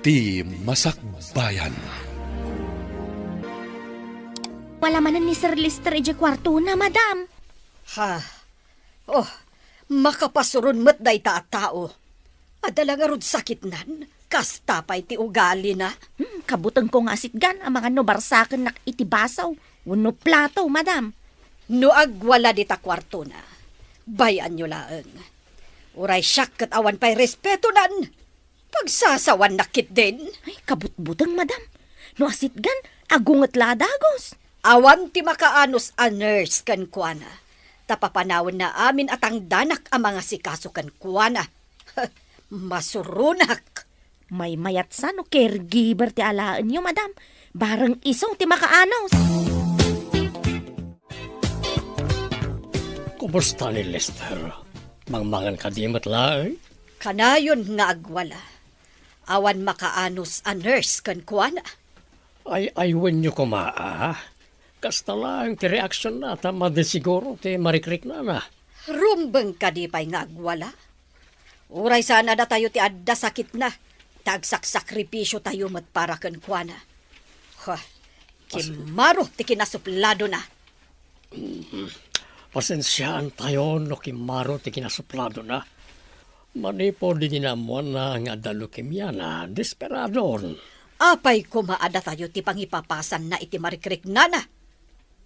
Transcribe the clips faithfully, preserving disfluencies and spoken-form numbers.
Ti Masakbayan. Wala manen ni Sir Lester idiay kuartona, madam. Ha? Oh, makapasuron met dayta a tao. Adda la ngarud sakitnan, kasta pay ti ugalina. Hmm, kabutengko nga asitgan, amangan no barsakennak iti baso wenno plato, madam. No agwala dita kuartona, bay-anyo laeng. Uray siak ket awan pay respetonan. Pagsasawannak ketdin. Ay, kabutbuteng, madam. No asitgan, agunget la a dagus. Awan ti makaanus a nurse kenkuana. Ta papanawenna amin a tangdanak a mangasikaso kenkuana. Masuronak. Maymayat sa no caregiver ti alaenyo, madam. Bareng isu ti makaanus. Kumusta ni Lester? Mangmangan kadi met laeng? Kanayon nga agwala. Awan makaanus a nurse kenkuana. Ay, aywenyo koma, a. Kasta laeng ti reaksionna ta madi siguro ti marikriknana. Rumbeng kadi pay nga agwala? Uray saan a datayo ti adda sakitna, ta agsaksakripisiotayo met para kenkuana. Ha, kimmaro ti kinasupladona. Mm. Pasensiaantayo no kimmaro ti kinasupladona. Manipud idi naammoanna nga adda leukemiana, desperadon. Apay koma a datayo ti pangipapasanna iti marikriknana?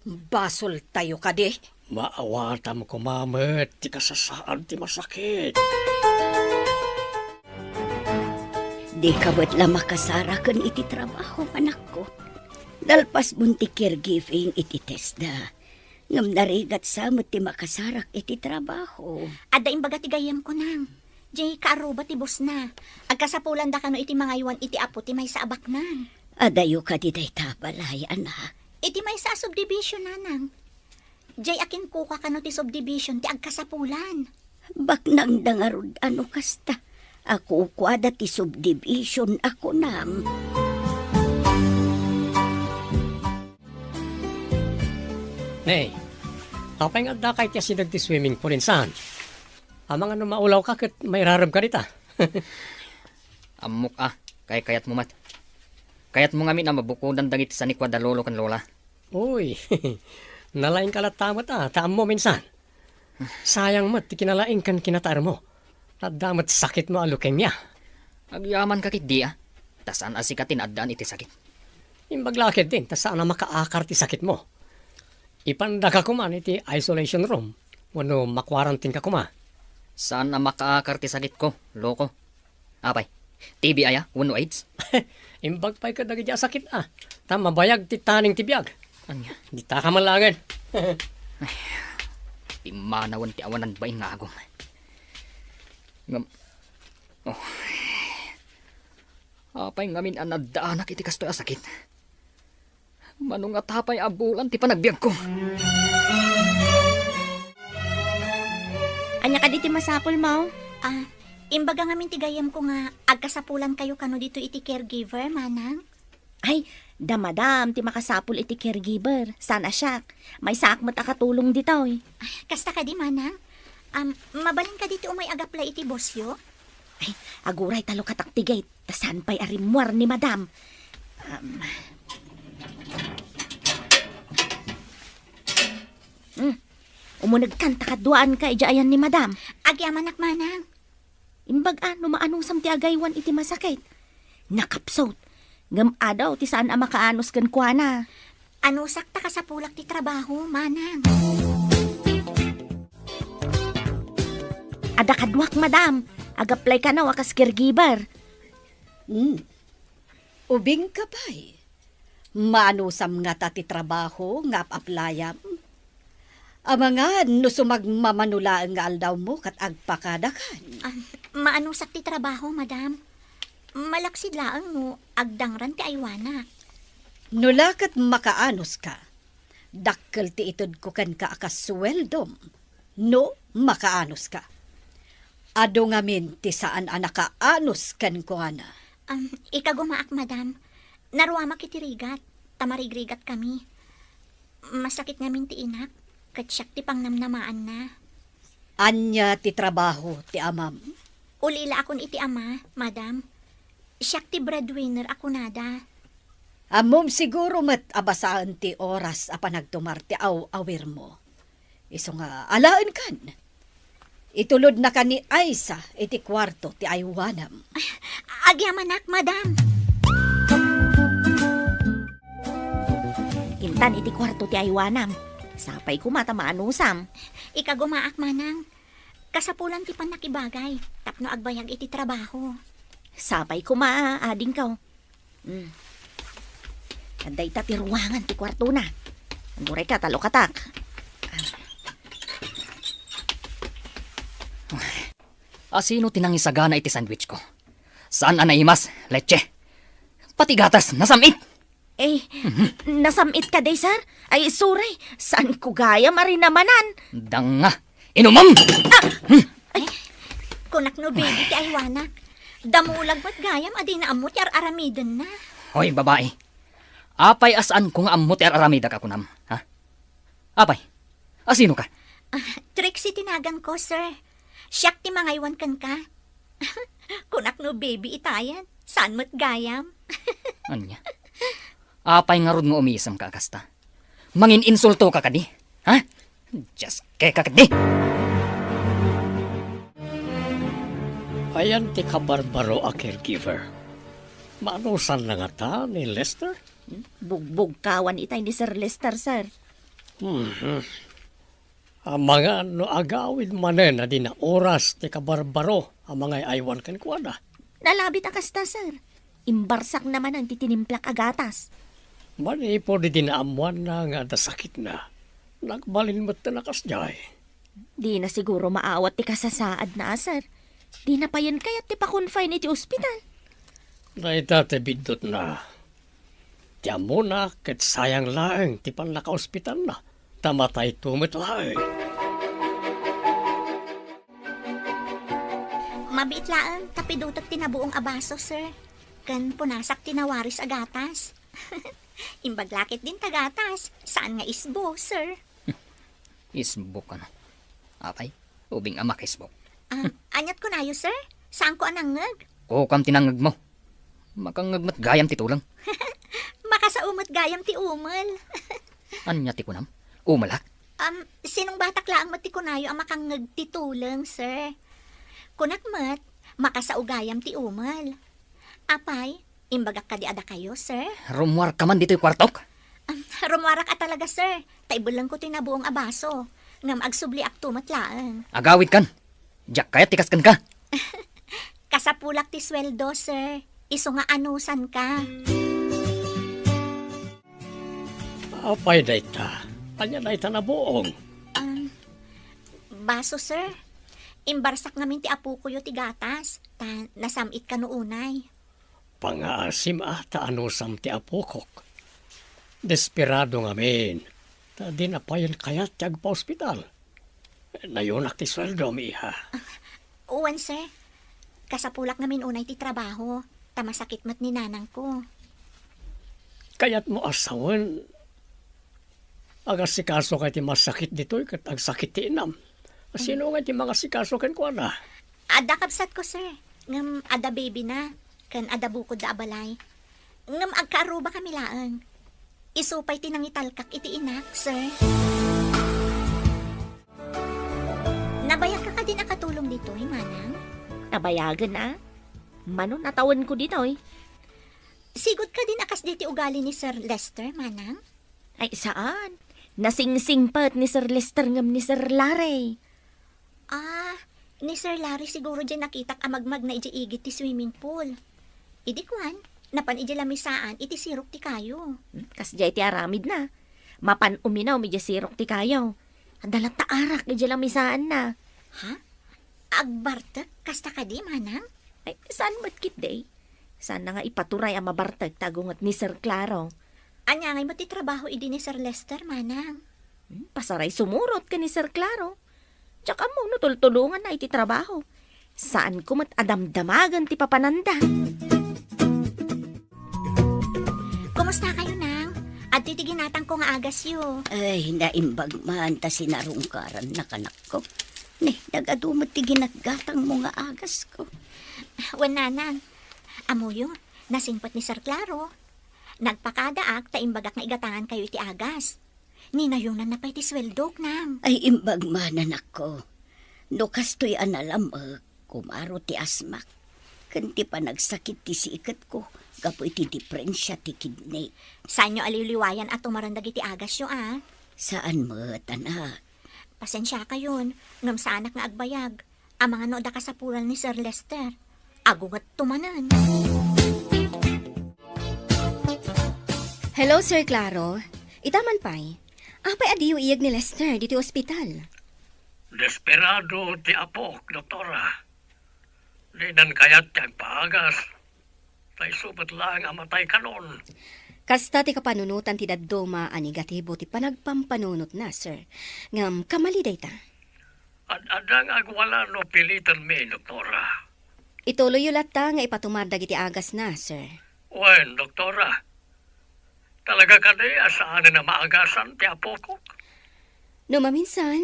Basoltayo kadi? Maawatam koma met ti kasasaad ti masakit. Dika met la makasaraken iti trabaho, anakko. Nalpasmon ti caregiving iti TESDA. Ngem narigat sa met ti makasarak iti trabaho. Adda imbaga ti gayyemko, nang. Diay kaarruba ti bosna. Agkasapulanda kano iti mangaywan iti apo ti maysa a baknang. Adayo kadi dayta balay, anak? Iti maysa a subdivision, nanang. Diay a kinkuka kano ti subdivision ti agkasapulan. Baknangda ngarud a no kasta a kukuada ti subdivision a kunam. Nay, apay nga addaka iti asideg ti swimming pool, insan? Amangan no maulawka ket mairaremka dita. Ammok a, kaykayatmo met. Kayatmo ngamin a mabukodan dagiti sanikua da lolo ken lola. Uy, nalaingka latta met a, ta ammom, insan. Sayang met ti kinalaing ken kinataermo. Adda met sakitmo a leukemia. Agyamanka ketdi a, ta saan a sika ti naaddaan iti sakit. Imbag la ketdin, ta saan a makaakar ti sakitmo. Ipandaka koman iti isolation room, wenno makwarantinka koma. Saan a makaakar ti sakitko, loko. Apay, T B aya wenno AIDS? Imbag pay kadagiti a sakit a, ta mabayag ti taning ti biag. Ania? Ditaka man laengen. Ay, pimmanawen ti awanan bain nga agum. Ngem, oh, apay ngamin a naddaanak iti kastoy a sakit? Mano ngata pay a bulan ti panagbiagko? Ania kadi ti masapulmo? Ah, imbaga ngamin ti gayyemko nga agkasapulankayo kano ditoy iti caregiver, manang? Ay, da madam ti makasapul iti caregiver. Saan a siak. Maysaak met a katulong ditoy. Ay, kasta kadi, manang? Am, mabalin kadi ti umay agaplay iti bosyo? Ay, agurayta lukatak ti gate, ta saan pay a rimmuar ni madam. Um, hmm, umunegkan ta kaduaanka idiay ayan ni madam. Agyamanak, manang. Imbag a no maanusam ti agaywan iti masakit. Nakapsut. Ngem adaw ti saan a makaanus kenkuana. Anusak ta kasapulak ti trabaho, manang. Adda kaduak, madam. Agaplay kano a kas caregiver. Hmm. Ubingka pay. Maanusam ngata ti trabaho nga ap-aplayam? Amangan no sumagmamano laeng nga aldawmo ket agpakadakan. Ah, maanusak ti trabaho, madam. Malaksid laeng no agdangran ti aywanak. No la ket makaanuska, dakkel ti itedko kenka a kas sueldom, no makaanuska. Adu ngamin ti saan a nakaanus kenkuana. Am, ikagumaak, madam. Naruamak iti rigat, ta marigrigatkami. Masakit ngamin ti inak, ket siak ti pangnamnamaanna. Ania ti trabaho ti amam? Ulilaakon iti ama, madam. Siak ti breadwinner a kunada. Ammom siguro met a basaen ti oras a panagtumar ti aw-awirmo. Isu nga alaenkan. Itulodnaka ni Aisa iti kuarto ti aywanam. Agyamanak, madam. Intan iti kuarto ti aywanam. Sapay koma ta maanusam. Ikagumaak, manang. Kasapulan ti pannakibagay tapno agbayag iti trabaho. Sapay koma, adingko. Hmm. Adda ita ti ruangan ti kuartona. Agurayka ta lukatak. Asino ti nangisagana iti sandwich ko? Saan a naimas, leche? Pati gatas, nasam-it! Eh, nasam-it kadi, sir? Ay, sorry. Saan ko gayam a rinamanan? Danga. Inumam! Ah! Ay, kunak no baby ti aywanak. Damulag met gayam a dina ammo ti ar-aramidenna. Hoy, babai. Apay a saan ko nga ammo ti ar-aramidak a kunam, ha? Apay, asino ka? Ah, Trixie ti nagan ko, sir. Siak ti mangaywan kenka. Kunak no baby itayen, saan met gayam? Ania? Apay ngarud nga umisem ka a kasta? Mangin-insulto ka kadi? Ha? Just keka kadi? Ayan ti kabarbaro a caregiver. Maanusan na ngata ni Lester? Bugbugkawan itay ni Sir Lester, sir. Mhm. Amangan no agawid manen a dina oras ti kabarbaro a mangay-aywan kenkuana. Nalabit a kasta, sir. Imbarsak na manen ti tinimplak a gatas. Manipud idi naammoanna nga adda sakitna, nagbalin metten a kasdiay. Dina siguro maawat ti kasasaadna, sir. Dina payen kayat ti pa-confine iti ospital. Dayta ti biddutna. Ti ammona ket sayang laeng ti pannakaospitalna, ta matayto met laeng. Mabiit laeng ta pidutek ti nabuong a baso, sir. Ken punasak ti nawaris a gatas. Imbag la ketdin ta gatas, saan nga isbo, sir. Isbo kano? Apay, ubing a makisbo. Ah, aniat kunayo, sir? Saanko a nangngeg? Kukam ti nangngegmo. Makangngeg met gayam ti tuleng. Makasao met gayam ti umel. Ania ti kunam? Umelak? Um, sinungbatak laeng met ti kunayo a makangngeg ti tuleng, sir. Kunak met, makasao gayam ti umel. Apay, imbagak kadi a dakayo, sir? Rummuarka man ditoy kuartok? Um, rummuarak a talaga, sir. Ta ibellengko toy nabuong a baso. Ngem agsubliakto met laeng. Agawidkan. Diak kayat ti kas kenka. Kasapulak ti sueldo, sir. Isu nga anusanka. Apay dayta? Ania dayta nabuong? Um, baso, sir. Imbarsak ngamin ti apokoyo ti gatas, ta nasam-it kano unay. Pangaasim a ta anusam ti apokok. Desperado ngamin, ta dina payen kayat ti agpaospital. Nayunak ti sueldom, iha. Wen, sir. Kasapulak ngamin unay ti trabaho, ta masakit met ni nanangko. Kayatmo a sawen, agasikaso kay ti masakit ditoy ket agsakit ti inam. Sino ngay ti mangasikaso kenkuana? Adda kabsatko, sir. Ngem adda baby na, ken adda bukod da a balay. Ngem agkaarruba kami laeng. Isu pay ti nangitalkak iti inak, sir. Nabayagka kadin a katulong ditoy, manang? Nabayagen a. Mano natawenko ditoy. Sigud kadin a kasdi ti ugali ni Sir Lester, manang? Ay, saan. Nasingsingpet ni Sir Lester ngem ni Sir Larry. Ah, ni Sir Larry siguro diay nakitak a magmagna idiay igid ti swimming pool. Idi kuan, napan idiay lamisaan iti sirok ti kayo. Hmm, kasdiay ti aramidna. Mapan uminum idiay sirok ti kayo. Adda latta arak idiay lamisaanna. Ha? Agbartek? Kasta kadi, manang? Ay, saan met ketdi? Saanna nga ipaturay a mabartek ti agunget ni Sir Claro. Ania ngay met ti trabaho idi ni Sir Lester, manang? Hmm, pasaray sumurot ken ni Sir Claro. Diak ammo no tultulonganna iti trabaho. Saanko met a damdamagen ti papananda. Kumusta kayo, nang? Adtoy ti ginatangko nga agasyo. Ay, naimbag man ta sinarungkarannak, anakko. Ni, nagadu met ti ginatgatangmo nga agasko. Wen, nanang. Ammoyo, nasingpet ni Sir Claro. Nagpakadaak ta imbagak nga igatangankayo iti agas. Ninayonanna pay ti sueldok, nang. Ay, imbag man, anakko. No kastoy a nalamek, kumaro ti asmak ken ti panagsakit ti siketko gapu iti diferensia ti kidney. Saanyo a liwliwayan a tumaren dagiti agasyo, a? Saan met, anak. Pasensiakayon, ngem saanak nga agbayag. Amangan no adda kasapulan ni Sir Lester. Agungetto manen. Hello, Sir Claro. Ita man pay. Apay a diyo iyeg ni Lester ditoy ospital? Desperado ti apok, doktora. Dinan kayat ti agpaagas. Ta isu met laeng a matay kanon. Kasta ti kapanunotan ti dadduma a negatibo ti panagpampanunotna, sir. Ngem kamali dayta. Ad-adda nga agwala no pilitenmi, doktora. Ituloyyo latta nga ipatumar dagiti agasna, sir. Wen, doktora. Talaga kadi a saanen a maagasan ti apokok? No maminsan,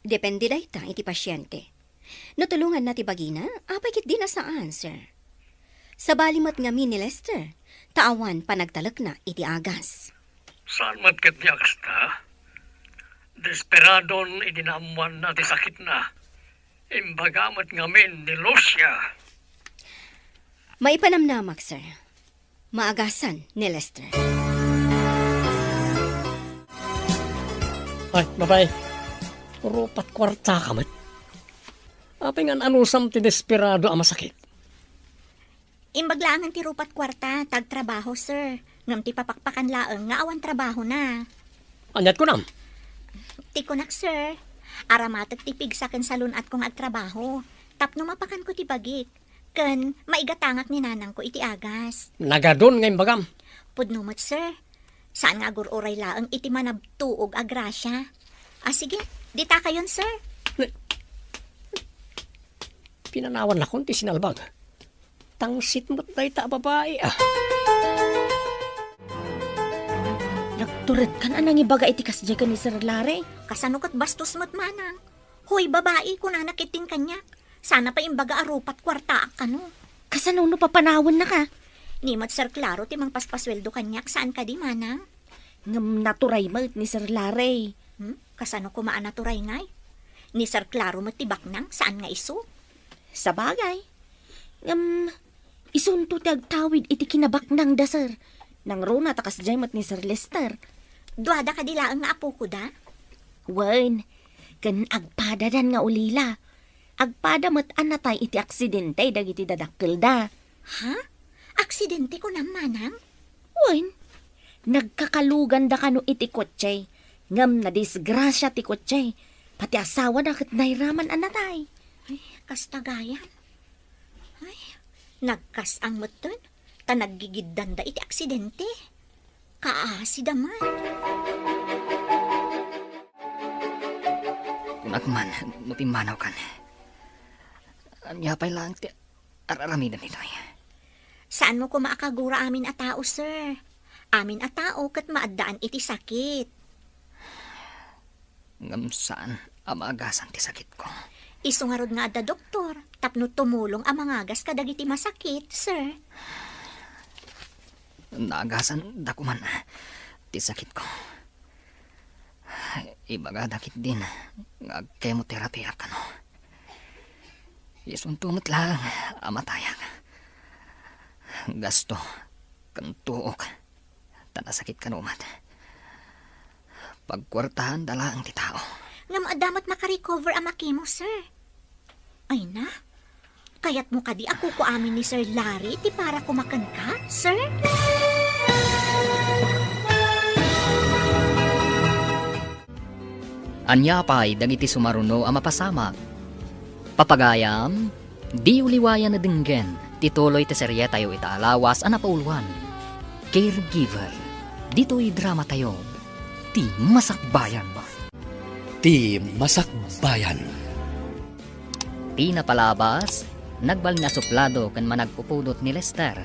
depende dayta iti pasyente. No tulonganna ti bagina, apay ketdi a saan, sir? Sabali met ngamin ni Lester, ta awan panagtalekna iti agas. Saan met ketdi a kasta? Desperadon idi naammoanna ti sakitna. Imbaga met ngamin ni Lucia. Maipanamnamak, sir. Maagasan ni Lester. Ay, babae. Rupat kuartaka met. Apay nga anusam ti desperado a masakit? Imbag laengen ti rupat kuarta, ta agtrabaho, sir. Ngem ti papakpakan laeng nga awan trabahona. Aniat kunam? Ti kunak, sir, aramatek ti pigsa ken salun-atko nga agtrabaho. Tapno mapakanko ti bagik. Ken maigatangak ni nanangko iti agas. Nagadun nga imbagam. Pudno met, sir. Saan nga agur-uray laeng iti manabtuog a grasia. Ah, sige, ditakayon, sir. Pinanawan lakon ti sinalbag. Tangsit met dayta a babai, ah. Nagturedkan a nangibaga iti kasdiay ken ni Sir Larry. Kasano ket bastos met, manang? Hoy, babai, kunana ketdin kaniak. Sana pay imbaga a rupat kuartaak kano. Kasano no papanawennaka? Ni met Sir Claro ti mangpaspasueldo kaniak, saan kadi, manang? Ngem naturay met ni Sir Larry. Hmm? Kasano koma a naturay ngay? Ni Sir Claro met ti baknang, saan nga isu? Sabagay. Ngem, isunto ti agtawid iti kinabaknangda, sir. Nangruna ta kasdiay met ni Sir Lester. Duada kadi laeng nga apokoda? Wen, ken agpadadan nga ulila. Agpada met a natay iti aksidente dagiti dadakkelda. Ha? Aksidente kunam, manang? Wen, nagkakaluganda kano iti kotse, ngem nadisgrasia ti kotse, pati asawana ket nairaman a natay. Ay, kasta gayam. Ay, nagkas-ang metten, ta naggigiddanda iti aksidente. Kaasida man. Kunak man, no pimmanawkan. Ania pay laeng ti ar-aramidem itoy? Saanmo koma a kagura amin a tao, sir. Amin a tao ket maaddaan iti sakit. Ngem saan a maagasan ti sakitko. Isu ngarud nga adda doktor tapno tumulong a mangagas kadagiti masakit, sir. Naagasanda koman ti sakitko. Ibagada ketdin nga agkemoterapiak kano. Isunto met laeng a matayak. Gasto ken tuok ta nasakit kano met. Pagkuartaanda laeng ti tao. Ngem adda met makarecover a makemo, sir. Ay na, kayatmo kadi a kukuamin ni Sir Larry ti para koma kenka, sir? Ania pay dagiti sumaruno a mapasamak? Papagayam, diyo liwayan a denggen ti tuloy ti serietayo ita a lawas a napauluan, Caregiver, ditoy dramatayo, Ti Masakbayan. Ti Masakbayan. Ti napalabas, nagbalin a suplado ken managpupudot ni Lester.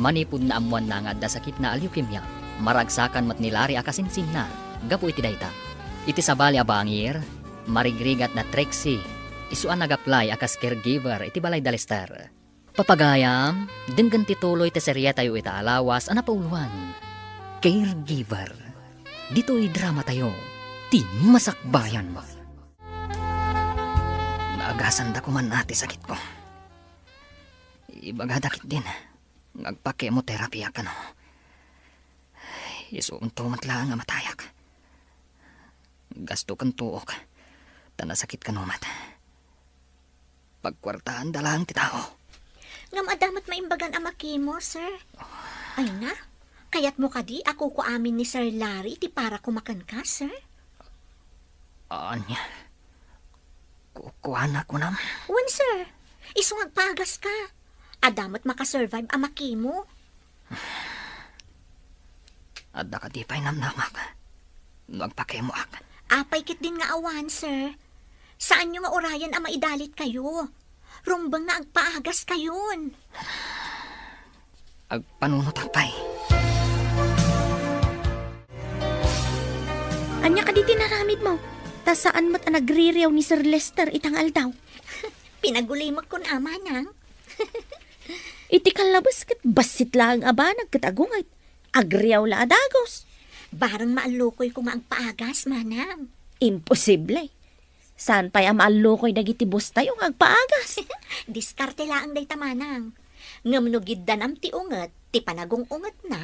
Manipud naammoanna nga adda sakitna a leukemia, maragsakan met ni Larry a kasinsinna gapu iti dayta. Iti sabali a bangir, marigrigat da Trixie, isu a nag-apply a kas caregiver iti balay da Lester. Papagayam, denggen ti tuloy ti serietayo ita a lawas a napauluan, Caregiver. Ditoy dramatayo, ti masakbayan. Naagasanda koman a ti sakitko. Ibagada ketdin nga agpa-chemotherapy a kano. Isunto met laeng a matayak. Gasto ken tuok, ta nasakit kano met. Pagkuartaanda laeng ti tao. Ngem adda met maimbagan a ma-chemo, sir. Ay na, kayatmo kadi a kukuamin ni Sir Larry ti para koma kenka, sir? Ania? Kukuana kunam? Wen, sir. Isu nga agpaagas ka. Adda met makasurvive a ma-chemo. Adda kadi pay namnamak no agpa-chemoak? Apay ketdin nga awan, sir. Saanyo nga urayen a maidalit kayo. Rumbeng nga agpaagas kayon. Agpanunotak pay. Ania kadi ti naramidmo? Ta saan met a nagririaw ni Sir Lester ita nga aldaw? Pinagulimekkon a, manang. Iti kallabes ket bassit laeng a banag ket agunget. Agriaw la a dagus. Bareng maallukoyko nga agpaagas, manang. Imposible. Saan pay a maallukoy dagiti boss tayo nga agpaagas? Diskarte laeng dayta, manang. Ngem no giddanam ti unget ti panagung-ungetna,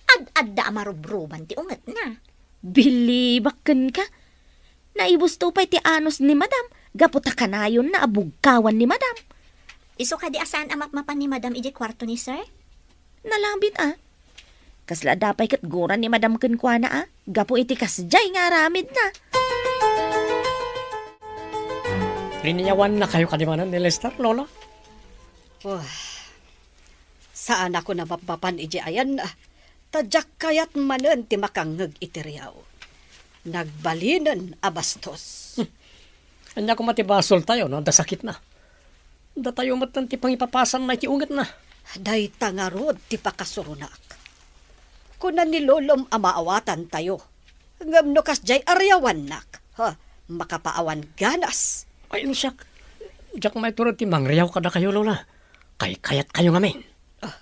ad-adda a marubruban ti ungetna. Bilibak kenka. Naibusto pay ti anus ni Madam gapu ta kanayonna a bugkawan ni Madam. Isu kadi a saan a mapmapan ni Madam idiay kuarto ni Sir? Nalabit a. Kasla adda pay ket gura ni Madam kenkuana a, gapu iti kasdiay nga aramidna. Riniawannakayo kadi manen ni Lester, Lola? Oh, saanak a mapmapan idiay ayanna, ta diak kayat manen ti makangngeg iti riaw. Nagbalinen a bastos. Hmm. Ania koma ti basoltayo no adda sakitna? Datayo met ti pangipapasanna iti ungetna. Dayta ngarud ti pakasuronak. Kuna ni Lolom a maawatantayo. Ngem no kasdiay a riawannak, ha, makapaawan ganas. Ay, no siak, diak maitured ti mangriaw kadakayo, Lola. Kaykayatkayo ngamin. Ah,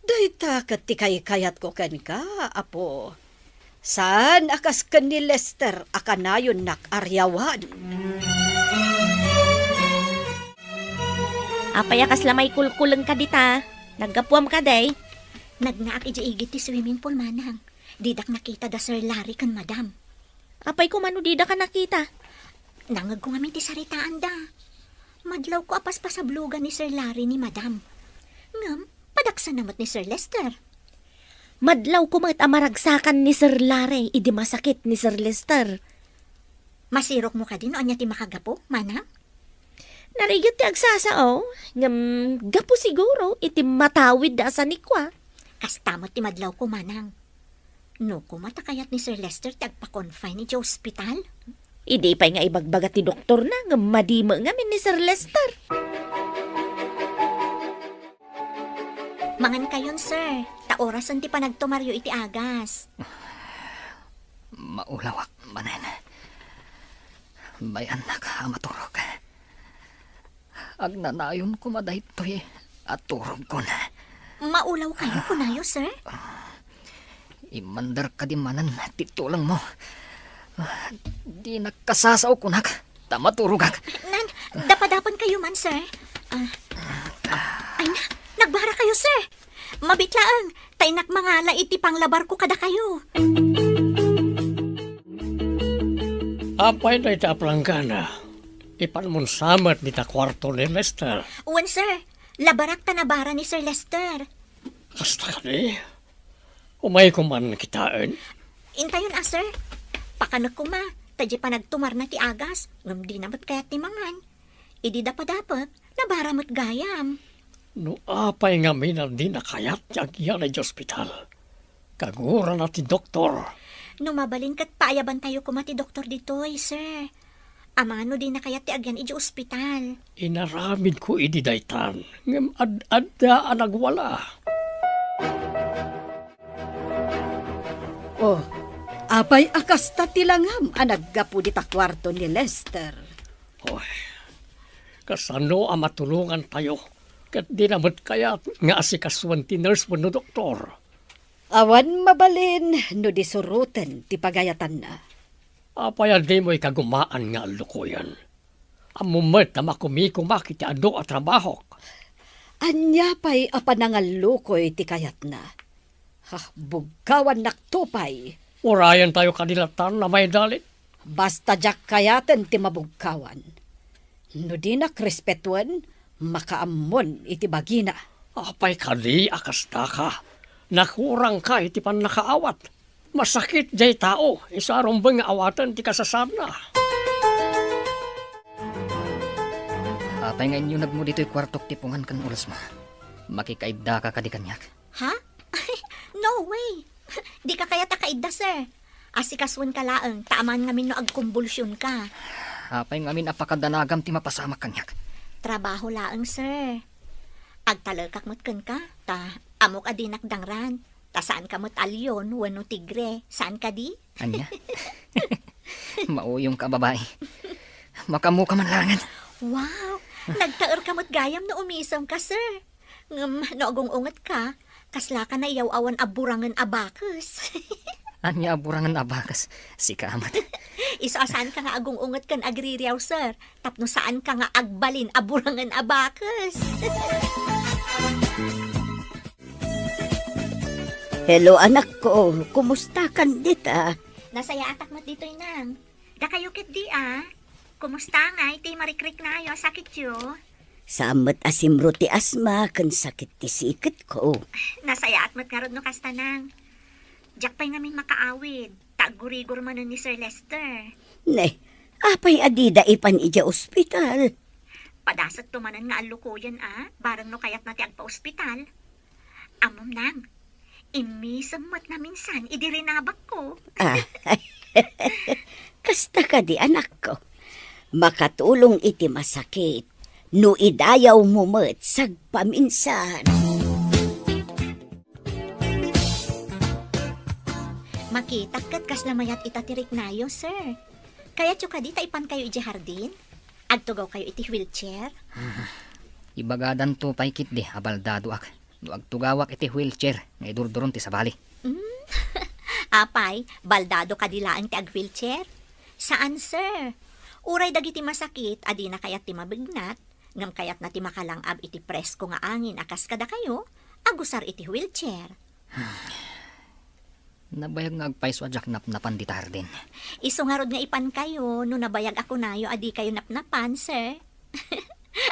dayta ket ti kaykayatko kenka, Apo. Saan a kas ken ni Lester a kanayonnak a riawan. Apay a kasla maikulkuleng ka dita? Naggapuam kadi? Nagnaak idiay igid ti swimming pool, manang. Didak nakita da Sir Larry ken Madam. Apay koma no didaka nakita? Nangngegko ngamin ti saritaanda. Madlawko a paspasablogan ni Sir Larry ni Madam. Ngem, padaksanna met ni Sir Lester. Madlawko met a maragsakan ni Sir Larry idi masakit ni Sir Lester. Masirokmo kadi no ania ti makagapu, manang? Narigat ti agsasao, ngem gapu siguro iti matawid a sanikua. Kasta met ti madlawko, manang. No koma ta kayat ni Sir Lester ti agpa-confine iti ospital? Idi pay nga ibagbaga ti doktorna ngem madi met ngamin ni Sir Lester. Mangankayon, sir, ta orasen ti panagtumaryo iti agas. Maulawak manen. Bay-annak a maturog. Agnanayon koma daytoy a turogkon. Maulawkayo, kunayo, sir? Immander kadi manen ti tulengmo. Dinak kasasao kunak ta maturogak. Nan, dapadapankayo man, sir. Ah. Ay na, nagbarakayo, sir. Mabit laeng, ta innak mangala iti panglabarko kadakayo. Apay dayta a planggana? Ipanmon sa met dita kuarto ni Lester. Wen, sir. Labarak ta nabara ni Sir Lester. Kasta kadi? Umayko man kitaen? Intayon a, sir. Pakanek koma, ta diay panagtumarna ti agas, ngem dina met kayat ti mangan. Idi dapadapek, nabara met gayam. No apay ngamin a dina kayat ti agyan idiay ospital? Kagurana ti doktor. No mabalin ket paayabantayo koma ti doktor ditoy, sir. Amangan no dina kayat ti agyan idiay ospital. Inaramidko idi daytan, ngem ad-adda a nagwala. Oh, apay a kasta ti langam a naggapu dita kuarto ni Lester? Oy, kasano a matulongantayo Ket dina met kayat nga asikasuen ti nurse wenno doktor. Awan mabalin no di suroten ti pagayatanna. Apay a dimo ikagumaan nga allukoyen? Ammom met a makumikumak iti adu a trabahok. Ania pay a panangallukoy ti kayatna? Ha, bugkawannakto pay. Urayentayo kadi latan a maidalit. Basta diak kayaten ti mabugkawan. No dinak respetuen, makaammon iti bagina. Apay kadi a kasta ka? Nakurangka iti pannakaawat. Masakit diay tao, isu a rumbeng nga awaten ti kasasaadna. Apay nga inyunegmo ditoy kuartok ti pungan ken ulosmo? Makikaiddaka kadi kaniak? Ha? No way! Dika kayat a kaidda, sir. Asikasoenka laeng, ta amangan ngamin no agkumbulsionka. Apay ngamin a pakadanagam ti mapasamak kaniak? Trabaho laeng, sir. Agtalekak met kenka, ta ammok a dinak dangran. Ta saanka met a leon wenno tigre, saan kadi? Ania? Mauyongka, babai. Makaammoka man laengen. Wow! Nagtaerka met gayam no umisemka, sir. Ngem no agung-ungetka, kaslaka naiyaw-awan a burangen a bakes. Ania a burangen a bakes? Sika met. Isu a saanka nga agung-unget ken agririaw, sir. Tapno saanka nga agbalin a burangen a bakes. Hello, anakko. Kumustakan dita? Nasayaatak met ditoy, nang. Dakayo ketdi, a? Kumusta ngay ti marikriknayo a sakityo? Saan met a simro ti asma ken sakit ti siketko. Nasayaat met ngarud no kasta, nang. Diak pay ngamin makaawid, ta aggurigor manen ni Sir Lester. Ne, apay a dida ipan idiay ospital? Padasekto manen nga allukoyen a, bareng no kayatna ti agpaospital. Ammom, nang, immisem met naminsan idi rinabakko. Ah, kasta kadi, anakko. Makatulong iti masakit no idayawmo met sagpaminsan. Makitak ket kasla mayat ita ti riknayo, sir. Kayatyo kadi ta ipankayo idiay hardin? Agtugawkayo iti wheelchair? Ibagadanto pay ketdi a baldadoak no agtugawak iti wheelchair nga idurdurom ti sabali. Mm. Apay, baldado kadi laeng ti ag-wheelchair? Saan, sir. Uray dagiti masakit a dina kayat ti mabignat, ngem kayatna ti makalang-ab iti presko nga angin a kas kadakayo, agusar iti wheelchair. Nabayag nga agpayso a diak napnapan dita hardin. Isu ngarud nga ipankayo no nabayag a kunayo a dikayo napnapan, sir.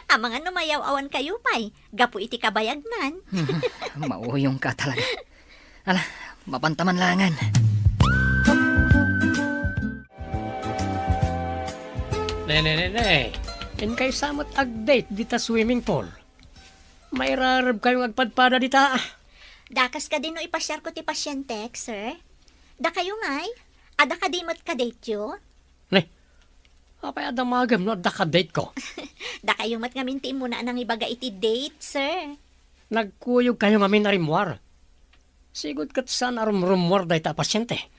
Amangan no mayaw-awankayo pay gapu iti kabayagnan. Mauyongka talaga. Ala, mapanta man laengen. Ne, ne, ne, ne. Inkay sa met ag-date dita swimming pool. Mairarebkayo nga agpadpada dita. Dakes kadi no ipasiarko ti pasientek, sir? Dakayo ngay? Adda kadi met ka-dateyo? Ne, apay a damagem no adda ka-dateko? Dakayo met ngamin ti immuna a nangibaga iti date, sir. Nagkuyogkayo ngamin a rimmuar. Sigud ket saan a rumrummuar dayta a pasiente.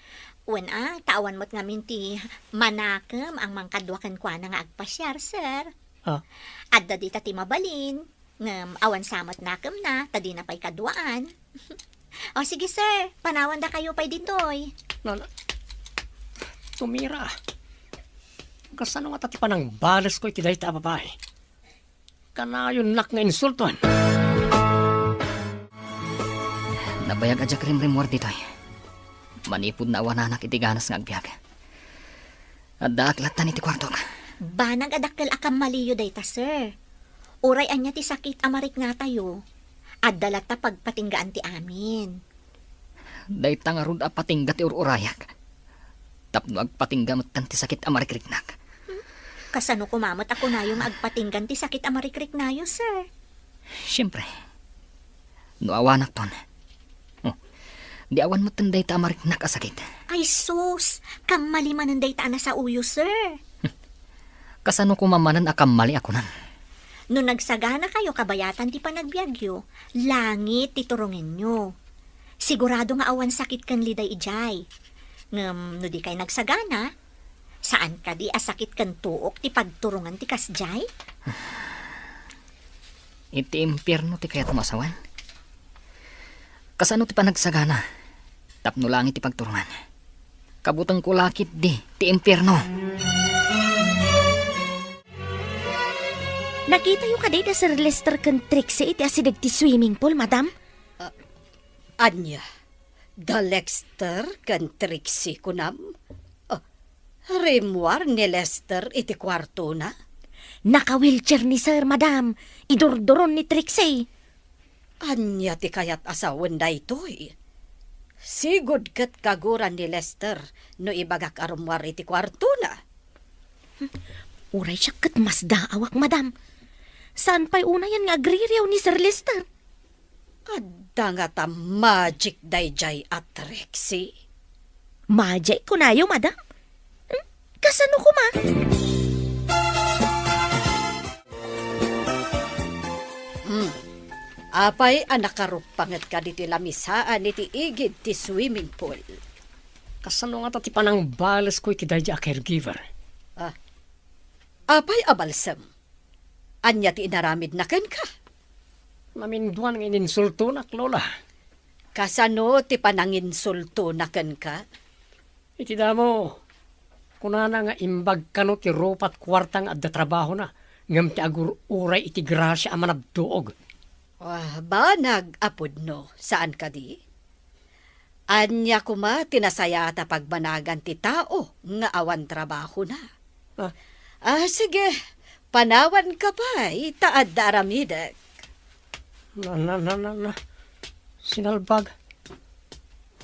Wen a, ta awan met ngamin ti manakem a mangkadua kenkuana nga agpasiar, sir. Ah. Adda dita ti mabalin, ngem awan sa met nakemna, ta dina pay kaduaan. O, sige, sir, panawandakayo pay ditoy. Na, na, tumira. Kasano ngata ti panangbalesko iti dayta a babai? Kanayonnak nga insultoen. Nabayag a diak rimrimmuar ditoy. Manipud naawananak iti ganas nga agbiag. Addaak lattan iti kuartok. Banag a dakkel a kammaliyo dayta, sir. Uray ania ti sakit a mariknatayo, adda latta pagpatinggaan ti amin. Dayta ngarud a patingga ti ur-urayak. Tapno agpatingga metten ti sakit a marikriknak. Hmm? Kasano koma met a kunayo nga agpatinggan ti sakit a marikriknayo, sir? Siempre. No awanakton. Oh, di awan metten dayta a mariknak a sakit. Ay sus! Kammali manen dayta a nasaoyo, sir. Kasano koma manen a kammali a kunam? No nagsaganakayo kabayatan ti panagbiagyo, langit ti turongenyo. Sigurado nga awan sakit ken liday idiay. Ngem no dikay nagsagana, saan kadi a sakit ken tuok ti pagturongan ti kasdiay? Iti impierno ti kayatmo a sawen? Kasano ti panagsagana? Tapno langit ti pagturongan. Kabutengko la ketdi ti impierno. Nakitayo kadi da Sir Lester ken Trixie iti asideg ti swimming pool, madam? Ah, ania? Da Lester ken Trixie kunam? Ah, rimmuar ni Lester iti kuartona? Naka-wheelchair ni Sir, madam. Idurduron ni Trixie. Ania ti kayat a sawen daytoy? Sigud ket kaguran ni Lester no ibagak a rummuar iti kuartona. Uray siak ket masdaawak, madam. Saan pay unayen nga agririaw ni Sir Lester? Adda ngata magic daydiay a Trixie? Magic kunayo, madam? Hmm? Kasano koma? Hmm. Apay a nakaruppangetka ditoy lamisaan iti igid ti swimming pool? Kasano ngata ti panangbalesko iti daydiay a caregiver? Ah. Apay a balsem? Ania ti inaramidna kenka? Naminduan nga ininsultonak, Lola. Kasano ti pananginsultona kenka? Iti damo, kunana nga imbag kano ti rupat kuarta nga adda trabahona, ngem ti agur-uray iti grasia a manabtuog. Ah, banag a pudno, saan kadi? Ania koma ti nasayaat a pagbanagan ti tao nga awan trabahona? Ah. Ah, sige, panawanka pay, ta adda aramidek. Na, na, na, na, na. Sinalbag.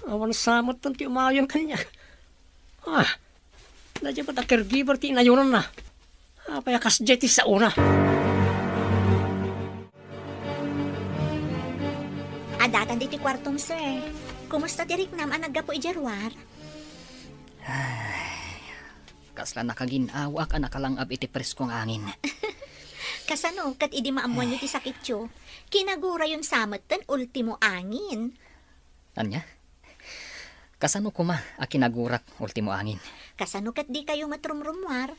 Awan sa met ti umayon kaniak. Ah, daydiay met a caregiver ti inayonanna. Apay a kasdiay ti saona? Addatan ditoy kuartom, sir. Kumusta ti riknam a naggapu idiay ruar? Ay, kasla nakagin-awaak a nakalang-ab iti presko nga angin. Kasano ket idi maammoanyo ti sakityo, kinagurayon sa metten ultimo angin? Ania? Kasano koma a kinagurak ultimo angin? Kasano ket dikayo met rumrummuar?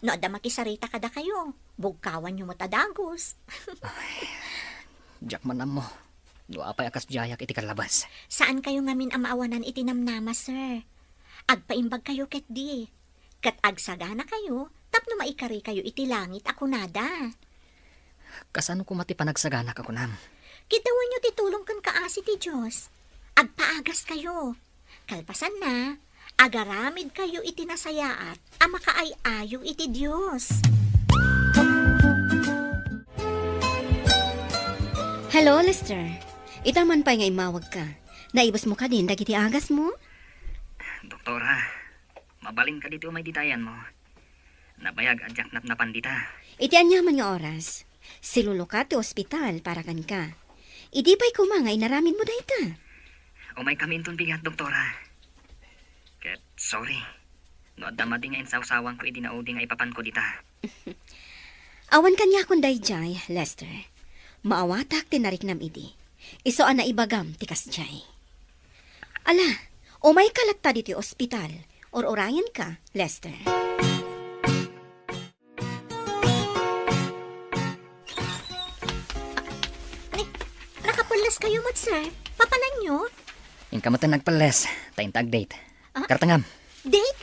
No adda makisarita kadakayo, bugkawanyo met a dagus. Ay, diak man ammo no apay a kasdiayak iti kallabas. Saankayo ngamin a maawanan iti namnama, sir. Agpaimbagkayo ketdi. Ket agsaganakayo tapno maikarikayo iti langit a kunada. Kasano koma ti panagsaganak a kunam? Kitawenyo ti tulong ken kaasi ti Dios. Agpaagaskayo. Kalpasanna, agaramidkayo iti nasayaat a makaay-ayo iti Dios. Hello, Lester. Ita man pay nga immawagka. Naibusmo kadin dagiti agasmo? Doktora, mabalin kadi ti umay dita ayanmo? Nabayag a diak napnapan dita. Iti aniaman nga oras, siluluka ti ospital para kenka. Idi pay koma nga inaramidmo dayta? Umaykami inton bigat, doktora. Ket sorry no adda madi nga insawsawanko idi naudi nga ipapanko dita. Awan kaniakon daydiay, Lester. Maawatak ti nariknam idi. Isu a naibagam ti kasdiay. Ala, umayka latta ditoy ospital. Ur-urayenka, Lester. Ni, nakapulleskayo met, sir. Papananyo? Inka met ti nagpelles, ta inta ag-date. Ah? Kartengam. Date?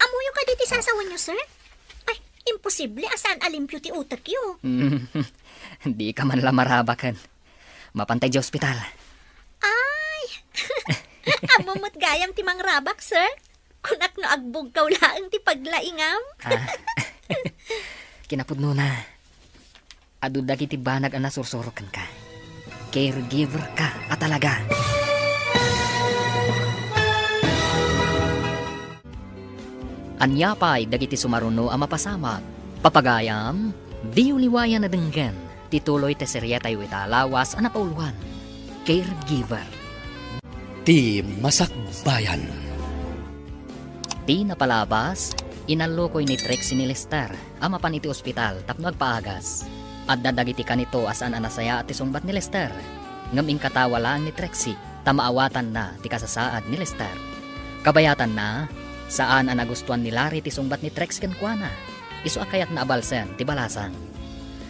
Ammoyo kadi ti sasawenyo, sir? Ay, imposible a saan a limpio ti utekyo. Dika man la marabaken. Mapantay idiay ospital. Ay! Ammom met gayam ti mangrabak, sir? Kunak no agbugkaw laeng ti paglaingam. Ah. Kinapudnona, adu dagiti banag a nasursuro kenka. Caregiver ka a talaga. Ania pay dagiti sumaruno a mapasamak? Papagayam, diyo liwayan a denggen ti tuloy ti serietayo ita a lawas a napauloan, Caregiver. Ti masakbayan. Ti napalabas, inallukoy ni Trixie ni Lester a mapan iti ospital tapno agpaagas. Adda dagiti kanito a saan a nasayaat ti sungbat ni Lester, ngem inkatawa laeng ni Trixie ta maawatanna ti kasasaad ni Lester. Kabayatanna, saan a nagustuan ni Larry ti sungbat ni Trixie kenkuana. Isu a kayatna a balsen ti balasang.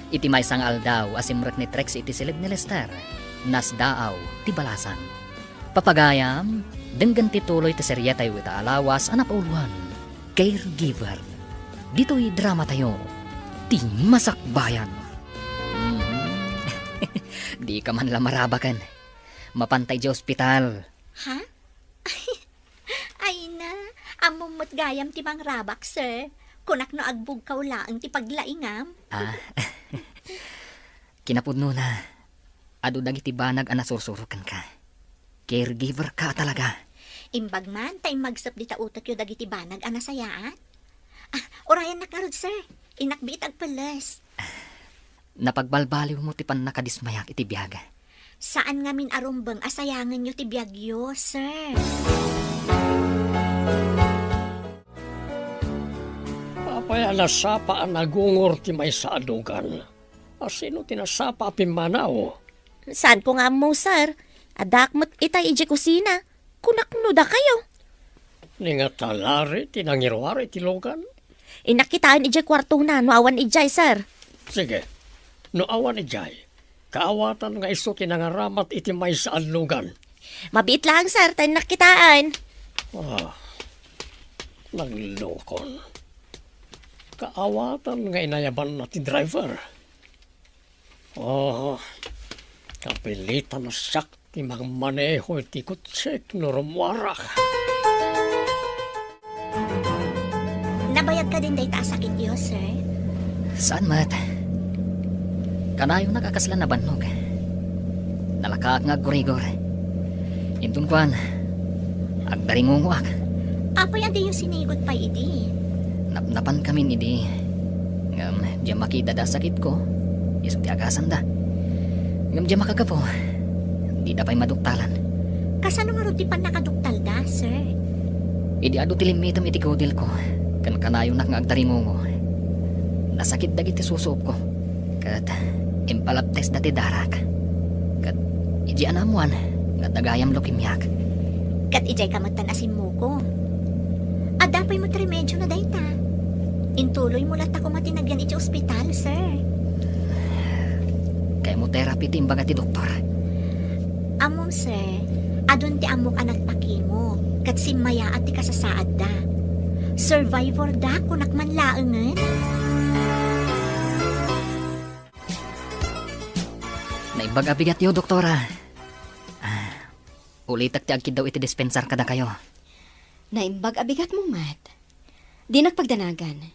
Iti maysa nga aldaw a simrek ni Trixie iti siled ni Lester, nasdaaw ti balasang. Papagayam, denggen ti tuloy ti serietayo ita a lawas a napauluan, Caregiver. Ditoy dramatayo, ti masakbayan. Mhm. Dika man la marabaken. Mapanta idiay ospital. Ha? Ay na, ammom met gayam ti mangrabak, sir. Kunak no agbugkaw laeng ti paglaingam. Ah, kinapudnona, adu dagiti banag a nasursurok kenka. Caregiver ka talaga. Imbag man ta immagsep dita utekyo dagiti banag a nasayaat. Ah, urayannak ngarud, sir. Innak biit agpelles. Napagbalbaliwmo ti pannakadismayak iti biag. Saan ngamin a rumbeng a sayangenyo ti biagyo, sir. Apay a nasapa a nagungor ti maysa a lugan? A sino ti nasapa a pimmanaw? Saanko nga ammo, sir. Addaak met itay idiay kusina. Kunak no dakayo. Ni nga talari ti nangiruar iti lugan? Innak kitaen idiay kuartona no awan idiay, sir. Sige. No awan idiay, kaawatan nga isu ti nangaramat iti maysa a lugan. Mabiit laeng, sir, ta innak kitaen. Ah, naglukon. Kaawatan nga inayabanna ti driver. Oh, kapilitan a siak ti mangmaneho iti kotsek no rummuarak. Nabayag kadin dayta a sakityo, sir? Saan met? Kanayonak a kasla nabannog. Nalakaak nga aggurigor. Inton kuan, agdaringungoak. Apay a diyo sinigud pay idi? Napnapankamin idi. Ngem diak makidada a sakitko, isu ti agasanda. Ngem diak makagapu, dida pay maduktalan. Kasano ngarud ti pannakaduktalda, sir? Idi adu ti limmitem iti kudilko, ken kanayonak nga agdaringungo, nasakit dagiti susuopko. Ket impalabtesda ti darak. Ket idiay naammoan nga adda gayam leukemiak. Ket idiayka metten a simmuko. Adda pay met remedio na dayta. Intuloymo latta koma ti nagyan iti ospital, sir. Chemotherapy ti imbaga ti doktor. Ammom, sir, adun ti ammok a nagpakimo, ket simmayaat ti kasasaadda. Survivor da, kunak man laengen. Naimbag a bigatyo, Doktora. Ah, ulitek ti agkiddaw iti dispensar kadakayo. Naimbag a bigatmo met. Dinak pagdanagan.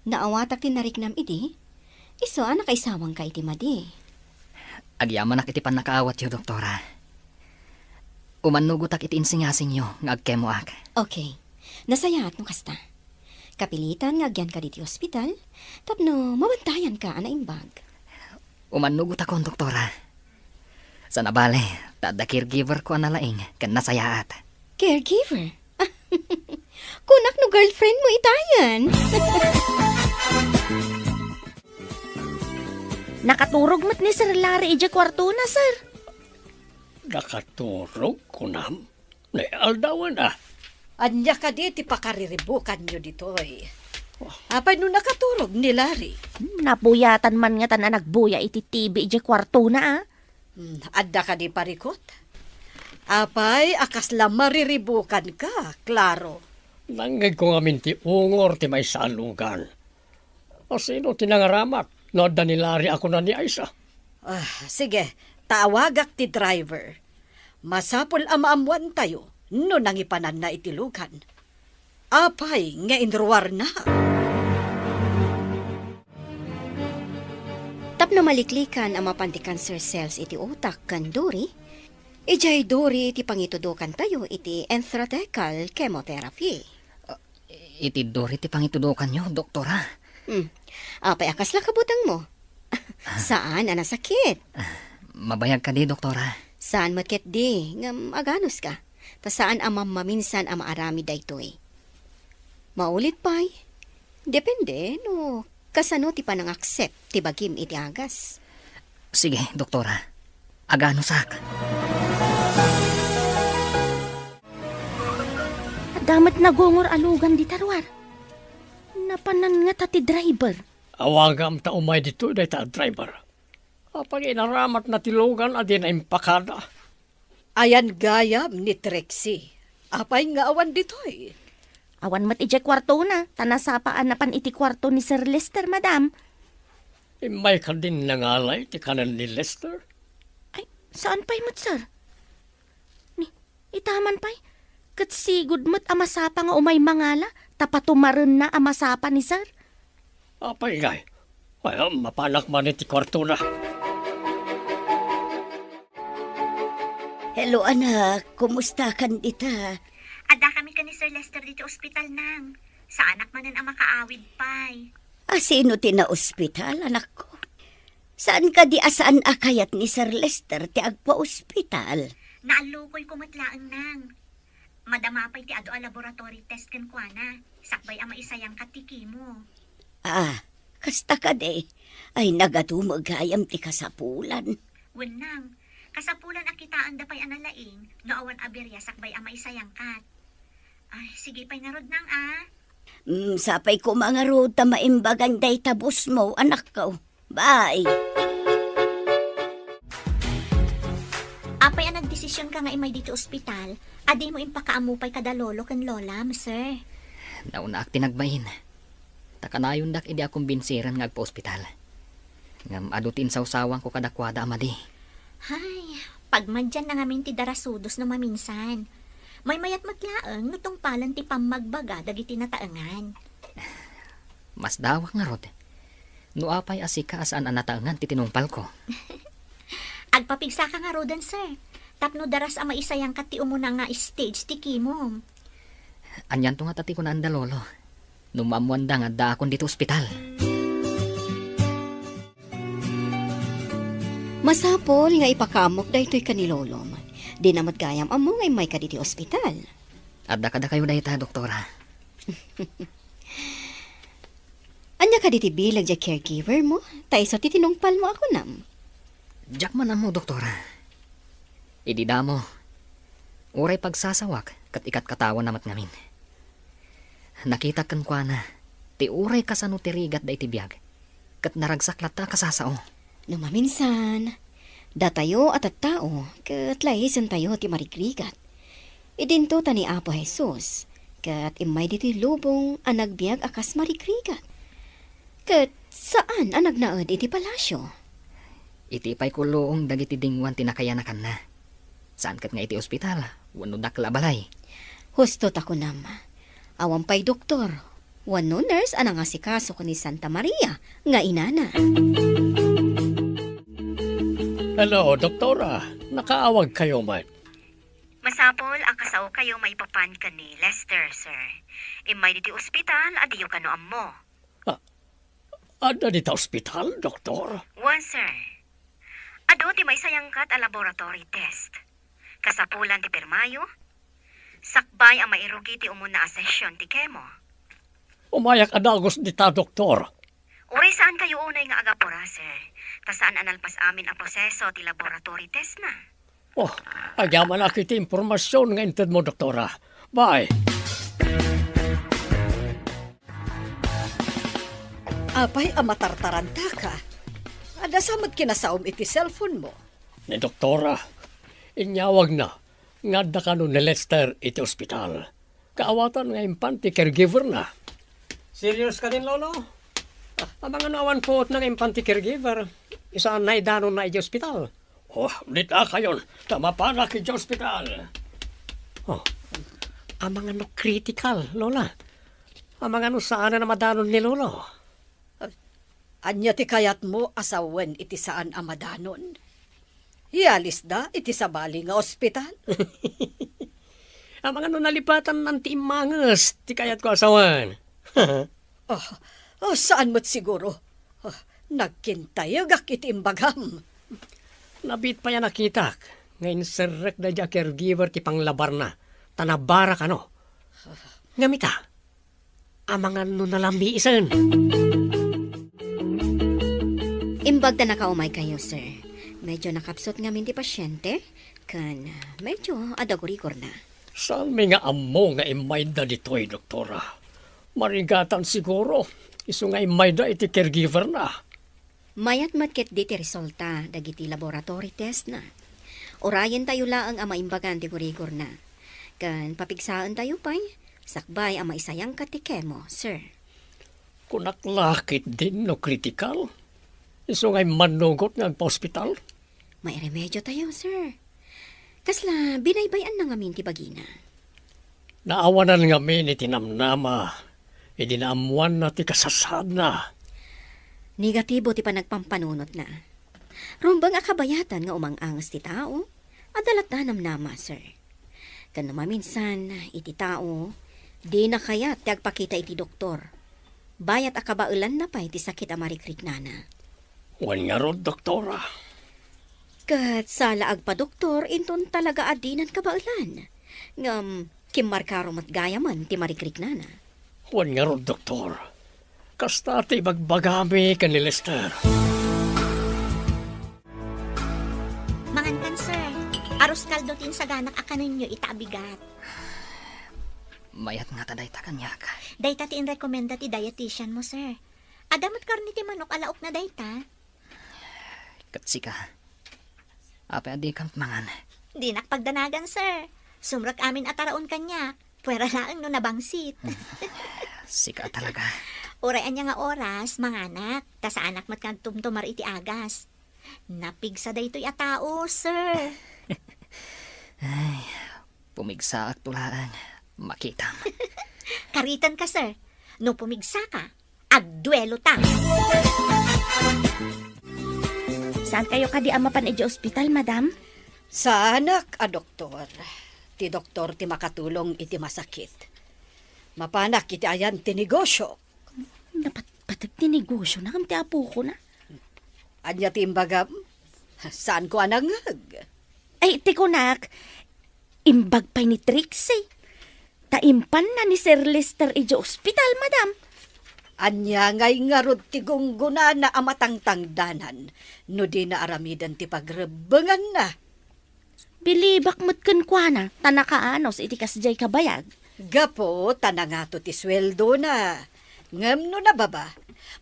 Naawatak ti nariknam idi, isu a nakaisawangka iti madi. Agyamanak iti pannakaawatyo, Doktora. Umannugotak iti insingasingyo nga agkemoak. Okay. Nasayaat no kasta. Kapilitan nga agyanka ditoy ospital tapno mabantayanka a naimbag. Umannugotakon, Doktora. Sana bale, ta adda caregiver ko a nalaing ken nasayaat. Caregiver? Kunak no girlfriend mo itayen. Nakaturog met ni Sir Larry idiay kuartona, sir. Nakaturog, kunam? Ni aldawen, a. Ania kadi ti pakariribukanyo ditoy? Apay no nakaturog ni Larry? Hmm, napuyatan man ngatan a nagbuya iti T V idiay kuartona, a. Hmm, adda kadi parikut? Apay a kasla mariribukanka, Claro? Nangngegko ngamin ti ungor ti maysa a lugan. A sino ti nangaramat no adda ni Larry a kuna ni Aisa? Ah, sige, tawagak ti driver. Masapul a maammoantayo no nangipananna iti lugan. Apay nga inruarna? Tapno maliklikan a mapan ti cancer cells iti utak ken duri, idiay duri ti pangitudokantayo iti intrathecal chemotherapy. Iti duri ti pangitudokanyo, Doktora? Hmm. Apay a kasla kabutengmo? Saan a nasakit? Mabayag kadi, Doktora? Saan met ketdi, ngem aganuska. Ta saan a mammaminsan a maaramid daytoy. Maulit pay, depende no kasano ti panangaccept ti bagim iti agas. Sige, Doktora. Aganusak. Adda met nagungor a lugan dita ruar. Napanan ngata ti driver. Awagam ta umay ditoy dayta a driver. Apay nga inaramatna ti lugan a dina impakada? Ayan gayam ni Trixie. Apay nga awan ditoy? Awan met idiay kuartona, ta nasapa a napan iti kuarto ni Sir Lester, madam. Immay kadin nangalay ti kanen ni Lester? Ay, saan pay met, sir? Ni, itaman pay, ket sigud met a masapa nga umay mangala, ta patumarenna a masapa ni sir. Apay ngay, ay, mapanak man iti kuartona. Hello, anak. Kumusta kan dita? Adda kami ken ni Sir Lester diti ospital, nang. Saanak manen a makaawid pay. A, sino ti naospital, anakko? Saan kadi a saan a kayat ni Sir Lester ti agpaospital? Naallukoyko met laeng, nang. Madama pay ti adu a laboratory test kenkuana, sakbay a maisayangkat ti chemo. Ah, kasta kadi. Ay, nagadumo gayam ti kasapulan. Wen, nang, kasapulan a kitaenda pay a nalaing no awan a biria sakbay a maisayangkat. Ay, sige pay ngarud, nang, a. Mm, sapay koma ngarud ta maimbagan dayta boss mo, anakko. Bye. Apay a nagdesisionka nga immay ditoy ospital, a dimo impakaammo pay kada lolo ken lolam, sir? Naunaak ti nagbain. Ta kanayondak idi a kumbinsiren nga agpaospital. Ngem adu ti insawsawanko kadakuada a madi. Hay, pagmadianna ngamin ti darasudos no maminsan. Maymayat met laeng no tungpalen ti pammagbaga dagiti nataengan. Masdawak ngarud, no apay a sika a saan a nataengan ti tinungpalko. Agpapigsaka ngaruden, sir, tapno daras a maisayangkat ti umuna nga stage ti chemo. Anianto ngata ti kunaanda, Lolo, no maammoanda nga addaakon ditoy ospital? Masapul nga ipakaammok daytoy ken ni Lolom. Dina met gayam ammo nga immayka ditoy ospital. Adda kadakayo dayta, Doktora. Ania kadi ti bileg diay caregiver mo? Ta isu ti tinungpal mo a kunam. Diak man ammo, Doktora. Idi damo, uray pagsasawak ket ikatkatawanna met ngamin. Nakitak kenkuana ti uray kasano ti rigatda iti biag, ket naragsak latta a kasasao. No maminsan, datayo a tattao ket laisentayo ti marigrigat. Idinto ta ni Apo Jesus ket immay ditoy lubong a nagbiag a kas marigrigat. Ket saan a nagnaed iti palasio. Iti pay kulluong dagiti dinguan ti nakayanakanna. Saan ket nga iti ospital wenno dakkel a balay. Husto ta kunam, awan pay doktor wenno nurse a nangasikaso ken ni Santa Maria nga inana. Hello, Doktora. Nakaawagkayo met. Masapul a kasaokayo maipapan ken ni Lester, sir. Immay ditoy ospital a diyo kano ammo. Ah, adda dita ospital, Doktor? Wen, sir. Adu ti maisayangkat a laboratory test. Kasapulan ti pirmayo, sakbay a mairugi ti umuna a session ti chemo. Umayak a dagus dita, Doktor. Uray saankayo unay nga agapura, sir, ta saan a nalpas amin a proseso ti laboratory test na. Oh, agyamanak iti impormasyon nga intedmo, Doktora. Bye. Apay a matartarantaka? Adda sa met kinasaom iti cellphone mo? Ni Doktora, inyawagna nga adda kano ni Lester iti ospital. Kaawatan nga impan ti caregiver na. Serious kadin, Lolo? Amangano awan puotna nga impan ti caregiver? Isu a naidanonna iti ospital. Oh, dita kayon, ta mapanak iti ospital. Oh, amangano critical, Lola? Amangano saan a madanon ni Lolo? Ania ti kayatmo a sawen iti saan a madanon? Ialisda iti sabali nga ospital? Amangano nalipatannan ti immanges ti kayatko a sawen? Oh, oh, saan met siguro. Oh, nagkintayegak iti imbagam. Nabiit pay a nakitak nga inserrek daydi a caregiver ti panglabarna, ta nabara kano. Ngem ita, amangan no nalamiisen. Imbag ta nakaumaykayo, sir. Medyo nakapsut ngamin ti pasyente, ken medyo adda gurigor na. Saanmi nga ammo nga immayda ditoy, Doktora. Marigatan siguro. Isu nga immayda iti caregiver-na. Mayat met ketdi ti resulta dagiti laboratory test-na. Urayentayo laeng a maimbagan ti gurigorna. Ken papigsaentayo pay, sakbay a maisayangka ti chemo, sir. Kunak la ketdin no critical? Isu nga immannugot nga agpaospital? Mairemediotayo, sir. Kasla binaybay-anna ngamin ti bagina. Naawanan ngamin iti namnama idi naammoanna ti kasasaadna. Negatibo ti panagpampanunotna. Rumbeng a kabayatan nga umang-anges ti tao, adda latta namnama, sir. Ken no maminsan, iti tao, dina kayat ti agpakita iti doktor. Bayat a kabaelanna pay ti sakit a marikriknana. Wen ngarud, doktora. Ket sala agpadoktor inton talaga a dinan kabaelan. Ngem kimmarkaro met gayamen ti marikriknana. Wen ngarud, doktor. Kasta ti ibagbagami ken ni Lester. Mangankan, sir. Arroz caldo ti insaganak a kanenyo ita a bigat. Mayat ngata dayta kaniak. Dayta ti inrekomenda ti dietitian mo, sir. Adda met karne ti manok a laokna dayta. Ket sika, apay a dikam mangan? Dinak pagdanagan, sir. Sumrek amin a taraon kaniak. Puera laeng no nabangsit. Sika talaga. Uray ania nga oras, manganak, ta saanak met nga agtumtumar iti agas. Napigsa daytoy a tao, sir. Ay, pumigsaak to laeng. Makitam. Karitenka, sir. No pumigsaka, agduelota. Saankayo kadi a mapan idiay ospital, madam? Saanak a doktor. Ti doktor ti makatulong iti masakit. Mapanak iti ayan ti negosio. Napatpateg ti negosiona ngem ti apokona. Ania ti imbagam? Saanko a nangngeg. Ay, ti kunak, imbag pay ni Trixie. Ta impanna ni Sir Lester idiay ospital, madam. Ania ngay ngarud ti gunggonana a matangtangdanan no dina aramiden ti pagrebbenganna? Bilibak met kenkuana, ta nakaanus iti kasdiay kabayag. Gapu ta nangato ti sueldona. Ngem no nababa,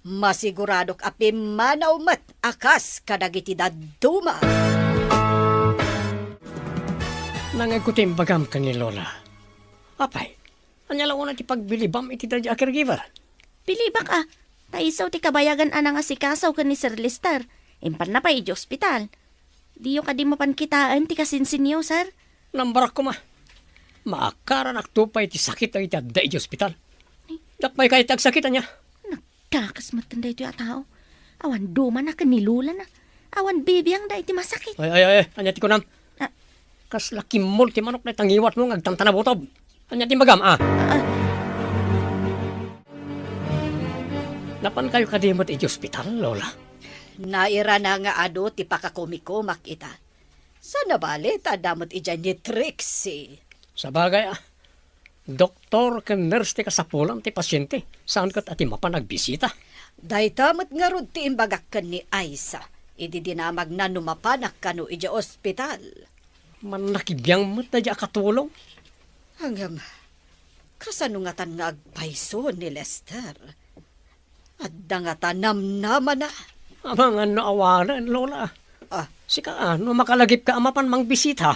masiguradok a pimmanaw met a kas kadagiti dadduma. Nangngegko ti imbagam ken ni Lola. Apay, ania la unay ti pagbilibam iti daydi a caregiver? Bilibak a, ta isu ti kabayagan a nangasikaso ken ni Sir Lester. Impanna pay idiay ospital. Diyo kadi mapan kitaen ti kasinsinyo, sir? Nambarak koma. Maakaranakto pay ti sakit dagiti adda idiay ospital. Diak pay kayat ti agsakit, ania? Nagkakasmet ken daytoy a tao. Awan dumana ken ni Lolana. Awan bibiangda iti masakit. Ay, ay, ay, ania ti kunam? Ah. Kasla kimmol ti manok dayta ngiwatmo nga agtantanabutob. Ania ti imbagam, a? Ah. Napankayo kadi met idiay ospital, Lola? Nairana nga adu ti pakakumikumak ita. Saan a bale ta adda met idiay ni Trixie. Sabagay, a. Doktor ken nurse ti kasapulan ti pasiente, saan ket a ti mapan agbisita. Dayta met ngarud ti imbagak ken ni Aisa, idi dinamagna no mapanak kano idiay ospital. Mannakibiang met daydi a katulong. Ngem, kasano ngatan nga agpayso ni Lester? Adda ngata namnamana? Amangan no awanen, Lola. Ah. Sika, a, no makalagipka a mapan mangbisita.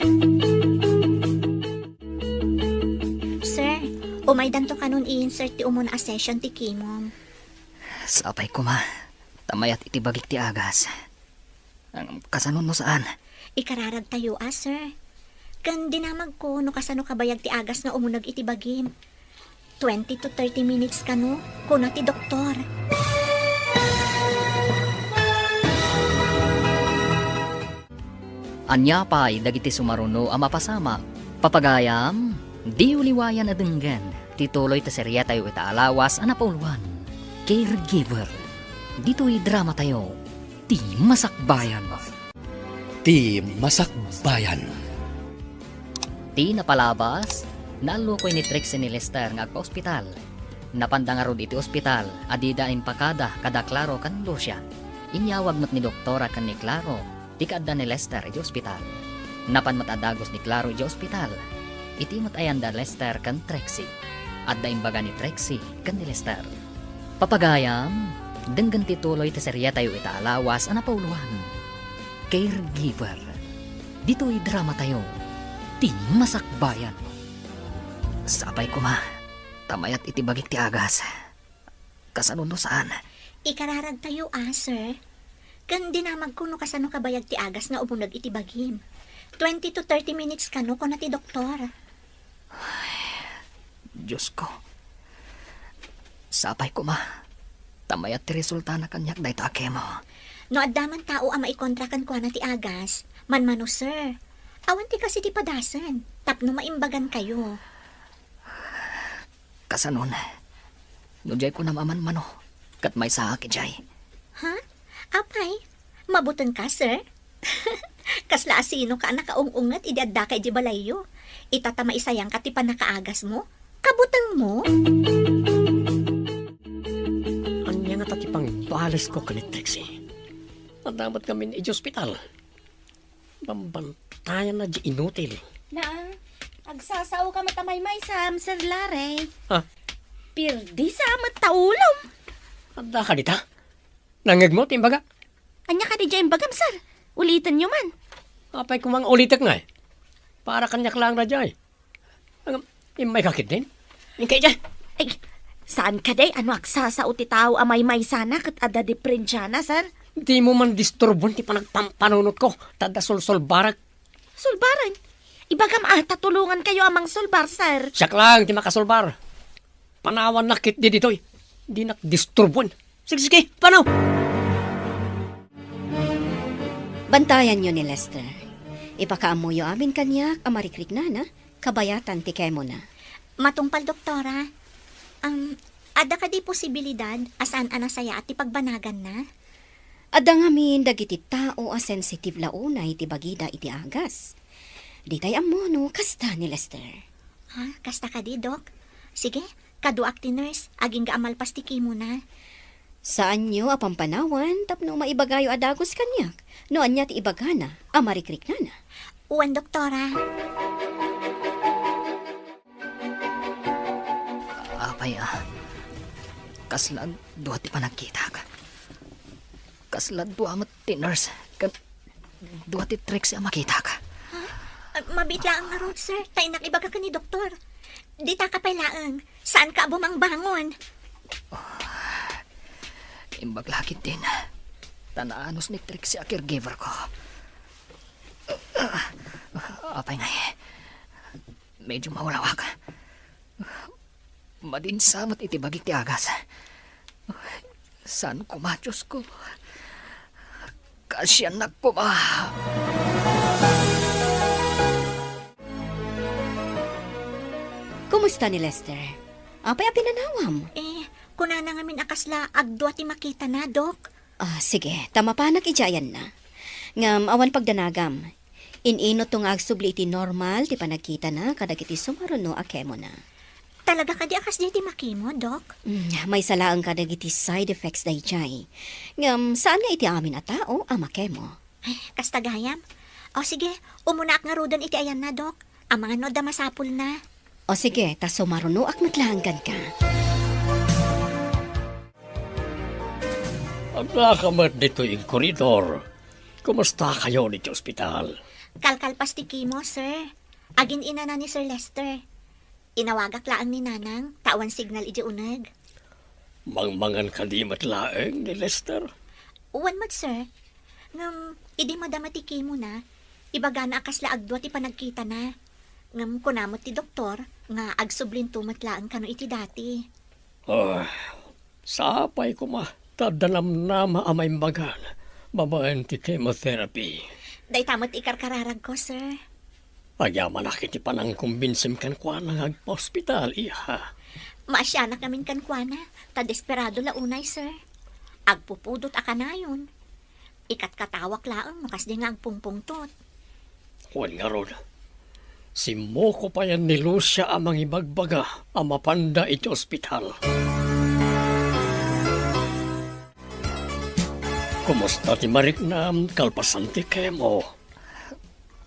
Sir, umaydanto kanon i-insert ti umuna a session ti chemo. Sapay koma, ta mayat iti bagik ti agas. Ngem kasano no saan? Ikararagtayo a, sir. Ken dinamagko no kasano kabayag ti agas nga umuneg iti bagim. Twenty to thirty minutes kano, kuna ti doktor. Ania pay dagiti sumaruno a mapasamak? Papagayam, diyo liwayan a denggen ti tuloy ti seriatayo ita a lawas a napauluan, Caregiver. Ditoy dramatayo, Ti Masakbayan. Ti Masakbayan. Ti napalabas, naallukoy ni Trixie ni Lester nga agpaospital. Napanda ngarud iti ospital a dida impakada kada Claro ken Lucia. Inyawag met ni doktora ken ni Claro ti kaadda ni Lester iti ospital. Napan met a dagus ni Claro iti ospital. Iti met ayanda Lester ken Trixie. Adda imbaga ni Trixie ken ni Lester. Papagayam, denggen ti tuloy ti serietayo ita a lawas a napauluan, Caregiver. Ditoy dramatayo, ti masakbayan. Sapay koma, ta mayat iti bagik ti agas. Kasano no saan? Ikararagtayo a, sir. Ken dinamagko no kasano kabayag ti agas nga umuneg iti bagim. Twenty to thirty minutes kano, kuna ti doktor. Diosko. Sapay koma. Ta mayat ti resultana kaniak dayta a kemo. No adda man tao a maikontra kenkuana ti agas, manmano, sir. Awan ti kas iti padasen, tapno maimbagankayo. Kasanon, no diay kunam a manmano, ket maysaak idiay. Ha? Apay, mabutenka, sir? Kasla asinoka a nakaung-unget idi addaka idiay balayyo? Ita ta maisayangka ti pannakaagasmo? Kabutengmo? Ania ngata ti pangbalesko ken ni Trixie? Adda met ngamin idiay ospital. Bambantayanna diay inutil. Naa, agsasaoka met a maymaysa, Sir Larry. Ha? Pirdisa met ta ulom. Adda ka dita? Nangngegmo ti imbagak? Ania kadi diay imbagam, sir? Ulitenyo man. Apay koma nga ulitek ngay? Para kaniak laeng daydiay. Ngem, immayka ketdin? Inka idiay. Ay, saan kadi? Ano agsasao ti tao a maymaysana ket adda diferensiana, sir? Dimo man disturboen ti panagpampanunotko, ta adda sulsulbarek. Sulbaren? Ibagam a ta tulongankayo a mangsulbar, sir. Siak laeng ti makasulbar. Panawannak ketdi ditoy. Dinak disturboen. Sige, sige, panaw! Bantayanyo ni Lester. Ipakaammoyo amin kaniak a marikriknana, kabayatan ti kemona. Matungpal, doktora. Am, adda kadi posibilidad a saan a nasayaat ti pagbanaganna? Adda ngamin dagiti tao a sensitive la unay ti bagida iti agas. Ditay ammo no kasta ni Lester. Ha, kasta kadi, Dok? Sige, kaduak ti nurse, agingga a malpas ti kemona. Saanyo a pampanawan tapno maibagayo a dagus kaniak no ania ti ibagana a marikriknana. Wen, doktora. Apay a, kasla dua ti panagkitak. Kasla dua met ti nurse ken dua ti Trixie a makitak. Ha? Ah, mabiit laeng ngarud, sir. Ta innak ibaga ken ni doktor. Ditaka pay laeng. Saanka a bumangbangon. Imbag la ketdin. Ta naanus ni Trixie a caregiver ko. Apay ngay. Medyo maulawak. Madinsa met iti bagik ti agas. Saan koma, Diosko? Kaasiannak koma. Kumusta ni Lester? Apay a pinanawam? Eh, kunana ngamin a kasla agdua ti makitana, Dok. Ah, sige, ta mapanak idiay ayanna. Ngem awan pagdanagam. In-inutto nga agsubli iti normal ti panagkitana kadagiti sumaruno a kemona. Talaga kadi a kasdiay ti makemo, Dok? Mm, maysa laeng kadagiti side effects daydiay. Ngem saan nga iti amin a tao a makemo. Ay, kasta gayam. O sige, umunaak ngaruden iti ayanna, Dok. Amangan no adda masapulna. O sige, ta sumarunoak met laeng kenka. Addaka met ditoy iti koridor. Kumustakayo ditoy ospital? Kalkalpas ti kemo, sir. Agin-inana ni Sir Lester. Inawagak laeng ni Nanang, ta awan signal idiay uneg. Mangmangan kadi met laeng ni Lester? Wen met, sir. Ngem, idi madama ti kemona, ibagana a kasla agdua ti panagkitana. Ngem kuna met ti doktor nga agsublinto met laeng kano iti dati. Ah, sapay koma, ta adda namnama a maimbagan babaen ti chemotherapy. Dayta met ti ikarkararagko, sir. Agyamanak iti panangkumbinsim kenkuana nga agpaospital, iha. Maasianak ngamin kenkuana, ta desperado la unay, sir. Agpupudot a kanayon. Ikatkatawak laeng no kasdi nga agpungpungtot. Wen ngarud, simmuko payen ni Lucia a mangibagbaga a mapanda iti ospital. Kumusta ti mariknam kalpasan ti kemo?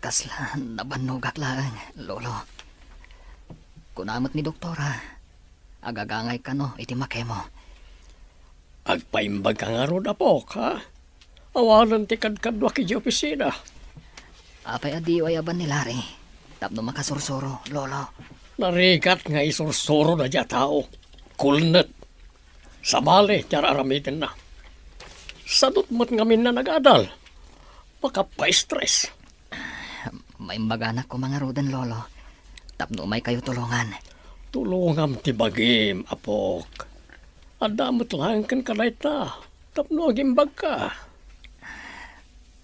Kasla nabannogak laeng, Lolo. Kuna met ni doktora, agagangay kano iti makemo. Agpaimbag ka ngarud, apok, ha? Awanen ti kadkaduak idiay opisina. Apay a diyo ayaban ni Larry tapno makasursuro, Lolo? Narigat nga isursuro daydiay a tao. Kulnet. Sabali ti ar-aramidenna. Sadot met ngamin a nag-adal. Makapaistres. Maimbaganak koma ngaruden, Lolo, tapno umaykayo tulongan. Tulongam ti bagim, apok. Adda met laeng kenka dayta tapno agimbagka.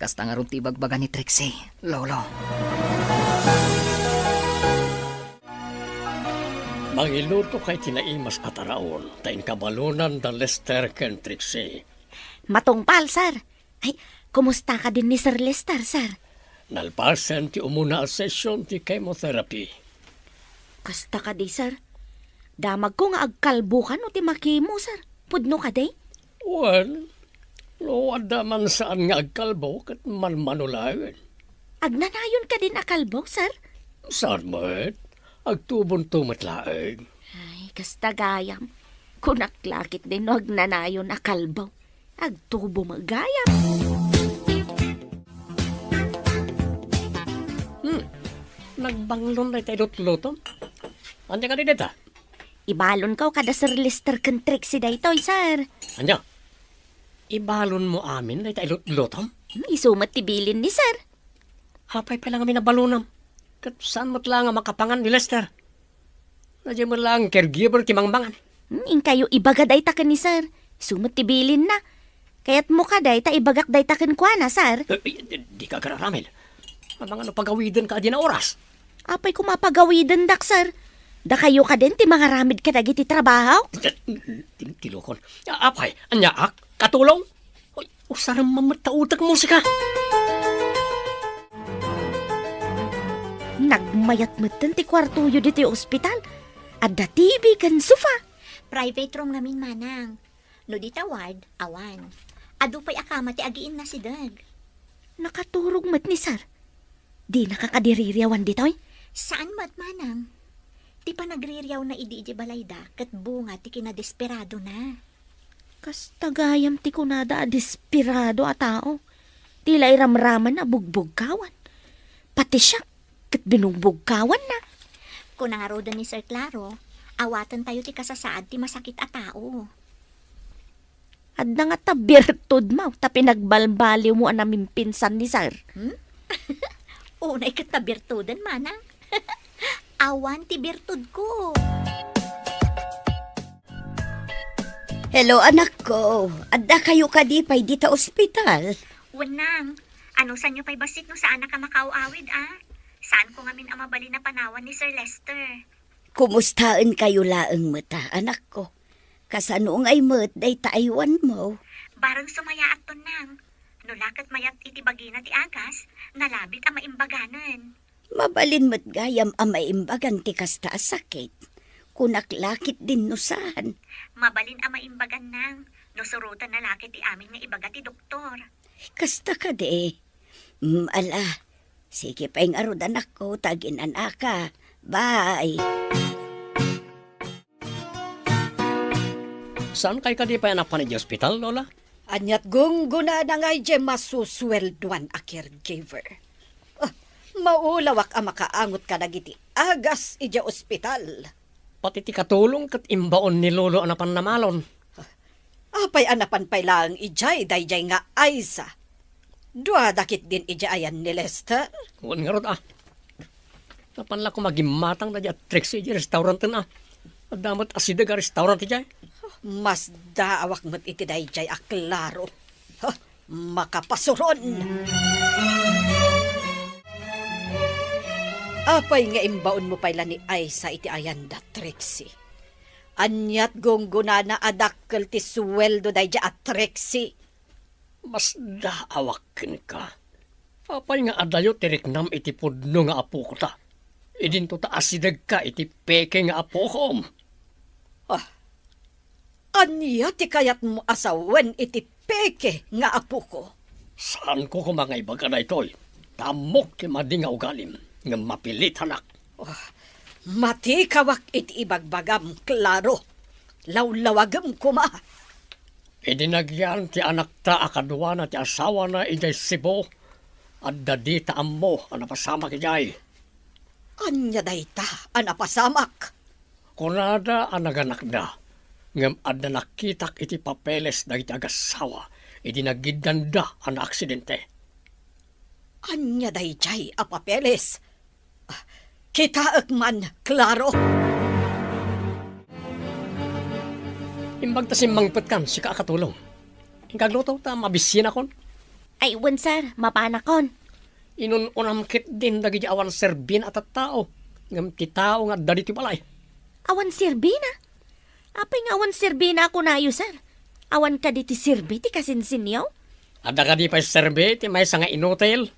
Kasta ngarud ti ibagbaga ni Trixie, Lolo. Mangilutokay ti naimas a taraon ta inkabalonan da Lester ken Trixie. Matungpal, sir. Ay, kumusta kadin ni Sir Lester, sir? Nalpasen ti umuna a session ti chemotherapy. Kasta kadi, sir? Damagko nga agkalbo kano ti makimo, sir. Pudno kadi? Wen, no adda man saan nga agkalbo, ket manmano laeng. Agnanayon kadin a kalbo, sir? Saan met? Agtubonto met laeng. Ay, kasta gayam. Kunak lakit din no agnanayon a kalbo. Agtubo met gayam. Hmm. Nagbanglon dayta ilutlutom. Ania kadi dayta? Ibalonko kada Sir Lester ken Trixie daytoy, sir. Ania? Ibalonmo amin dayta ilutlutom? Hmm, isu met ti bilin ni sir. Apay pay la ngamin a balonam? Ket saan met la nga makapangan ni Lester? Daydiay met laeng caregiver ti mangmangan. Hmm, inkayo ibaga dayta ken ni sir. Isu met ti bilinna. Kayatmo kadi ta ibagak dayta kenkuana, sir? Eh, eh, di, dika agar-aramid. Amangan no pagawidenka adina oras. Apay koma pagawidendak, sir? Dakayo kadin ti mangaramid kadagiti trabaho? Ti, ti lokon. A-, apay, aniaak? Katulong? Uy, usarem man met ta utek musika. Nagmayat metten ti kuartoyo ditoy ospital. Adda T V ken sofa. Private room ngamin, manang. No dita ward, awan. Adu pay a kama ti agiinnasideg. Nakaturog met ni sir. Dinaka kadi ririawan ditoy? Saan met, manang. Ti panagririawna idi idiay balayda ket bunga ti kinadesperadona. Kasta gayam ti kunada a desperado a tao. Ti la iramramanna a bugbugkawan. Pati siak, ket binungbugkawanna. Kuna ngaruden ni Sir Claro, awatentayo ti kasasaad ti masakit a tao. Adda ngata birtudmo ta pinagbalbaliwmo a namimpinsan ni sir. Hmm? Unay ket nabirtuden, manang. Awan ti birtudko. Hello, anakko. Addakayo kadi pay dita ospital? Wen, nang. Anusanyo pay bassit no saanak a makaaw-awid, a? Saanko ngamin a mabalin a panawan ni Sir Lester. Kumustaenkayo laeng met, a, anakko? Kasano ngay met dayta aywanmo? Bareng sumayaatton, nang. No la ket mayat iti bagina ti agas, nalabit a maimbaganen. Mabalin met gayam a maimbagan ti kasta a sakit. Kunak la ketdin no saan. Mabalin a maimbagan, nang, no surotenna la ket ti amin nga ibaga ti doktor. Kasta kadi. Mm, ala. Sige pay ngarud, anakko, ta aginan-aka. Bye. Saankay kadi pay a napan idiay ospital, Lola? Ania't gunggonana nga idiay masusueldoan a caregiver. Ah, maulawak a makaangot kadagiti agas idiay ospital. Pati ti katulong ket imbaon ni Lolo a napan namalon. Apay a napan pay laeng idiay daydiay nga Aiza? Duada ketdin idiay ayan ni Lester? Wen ngarud, a. Napan la koma gimmatang daydiay a Trixie idiay restauranten, a. Adda met asideg a restaurant idiay. Masdaawak met iti daydiay a Claro. Huh, makapasuron! Apay nga imbaonmo pay la ni Aiza iti ayanda, Trixie? Ania't gunggonana a dakkel ti sueldo daydiay a Trixie? Masdaawak kenka. Apay nga adayo ti riknam iti pudno nga apokota? Idinto ta asidegka iti peke nga apokom. Ah, ania ti kayatmo a sawen iti peke nga apoko? Saanko koma nga ibaga daytoy. Ta ammok ti madi nga ugalim, ngem mapilitanak. Ah, matikawak iti ibagbagam, Claro. Lawlawagem koma. Idi nagyan ti anakta a kaduana ti asawana idiay Cebu, adda dita ammo a napasamak idiay. Ania dayta a napasamak? Kunada a naganakda, ngem adda nakitak iti papeles dagiti agassawa idi nagiddanda a naaksidente. Ania daydiay a papeles? Ah, kitaek man, klaro. Imbag ta simmangpetkan, sika a katulong. Inka agluto ta mabisienakon. Ay, wen, sir, mapanakon. Inun-unam ketdin dagiti awan serbina a tattao, ngem ti tao nga adda ditoy balay. Awan serbina? Apay nga awan serbina a kunayo, sir? Awan kadi ti serbi ti kasinsinyo? Adda kadi pay serbi ti maysa nga inutil?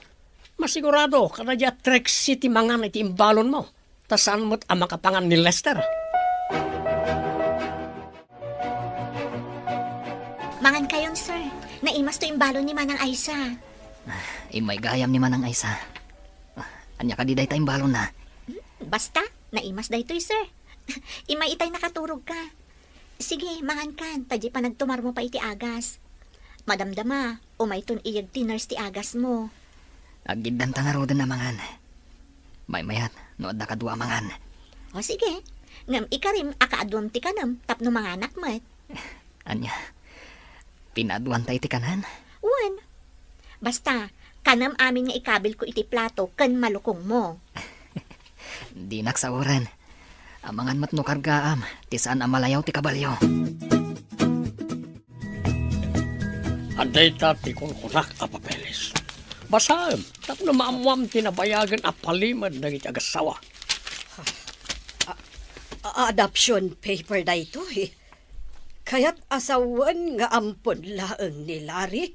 Masigurado, kadagidiay Trixie ti mangan iti imbalonmo, ta saan met a makapangan ni Lester. Mangan kayon, sir. Naimas to imbalon ni Manang Aisa. Ah, immay gayam ni Manang Aisa. Ah, ania kadi dayta imbalonna? Hmm, basta, naimas daytoy, sir. Immay itay nakaturogka. Sige, mangankan, ta diay panagtumarmo pay iti agas. Madamdama, umayton iyeg ti nurse ti agasmo. Aggiddanta ngaruden a mangan. Maymayat, no adda kadua a mangan. O sige, ngem ikarim a kaaduam ti kanem tapno manganak met. Ania, pinaaduanta iti kanen? Wen. Basta, kanem amin nga ikabilko iti plato ken malukongmo. Dinak saoren. Amangan met no kargaam ti saan a malayaw ti kabalio. Adda ita ti kunkunak a papeles. Basaem tapno maammoam ti nabayagen a palimed dagiti agassawa. A-, a-, adoption paper daytoy. Kayat a sawen nga ampon laeng ni Larry.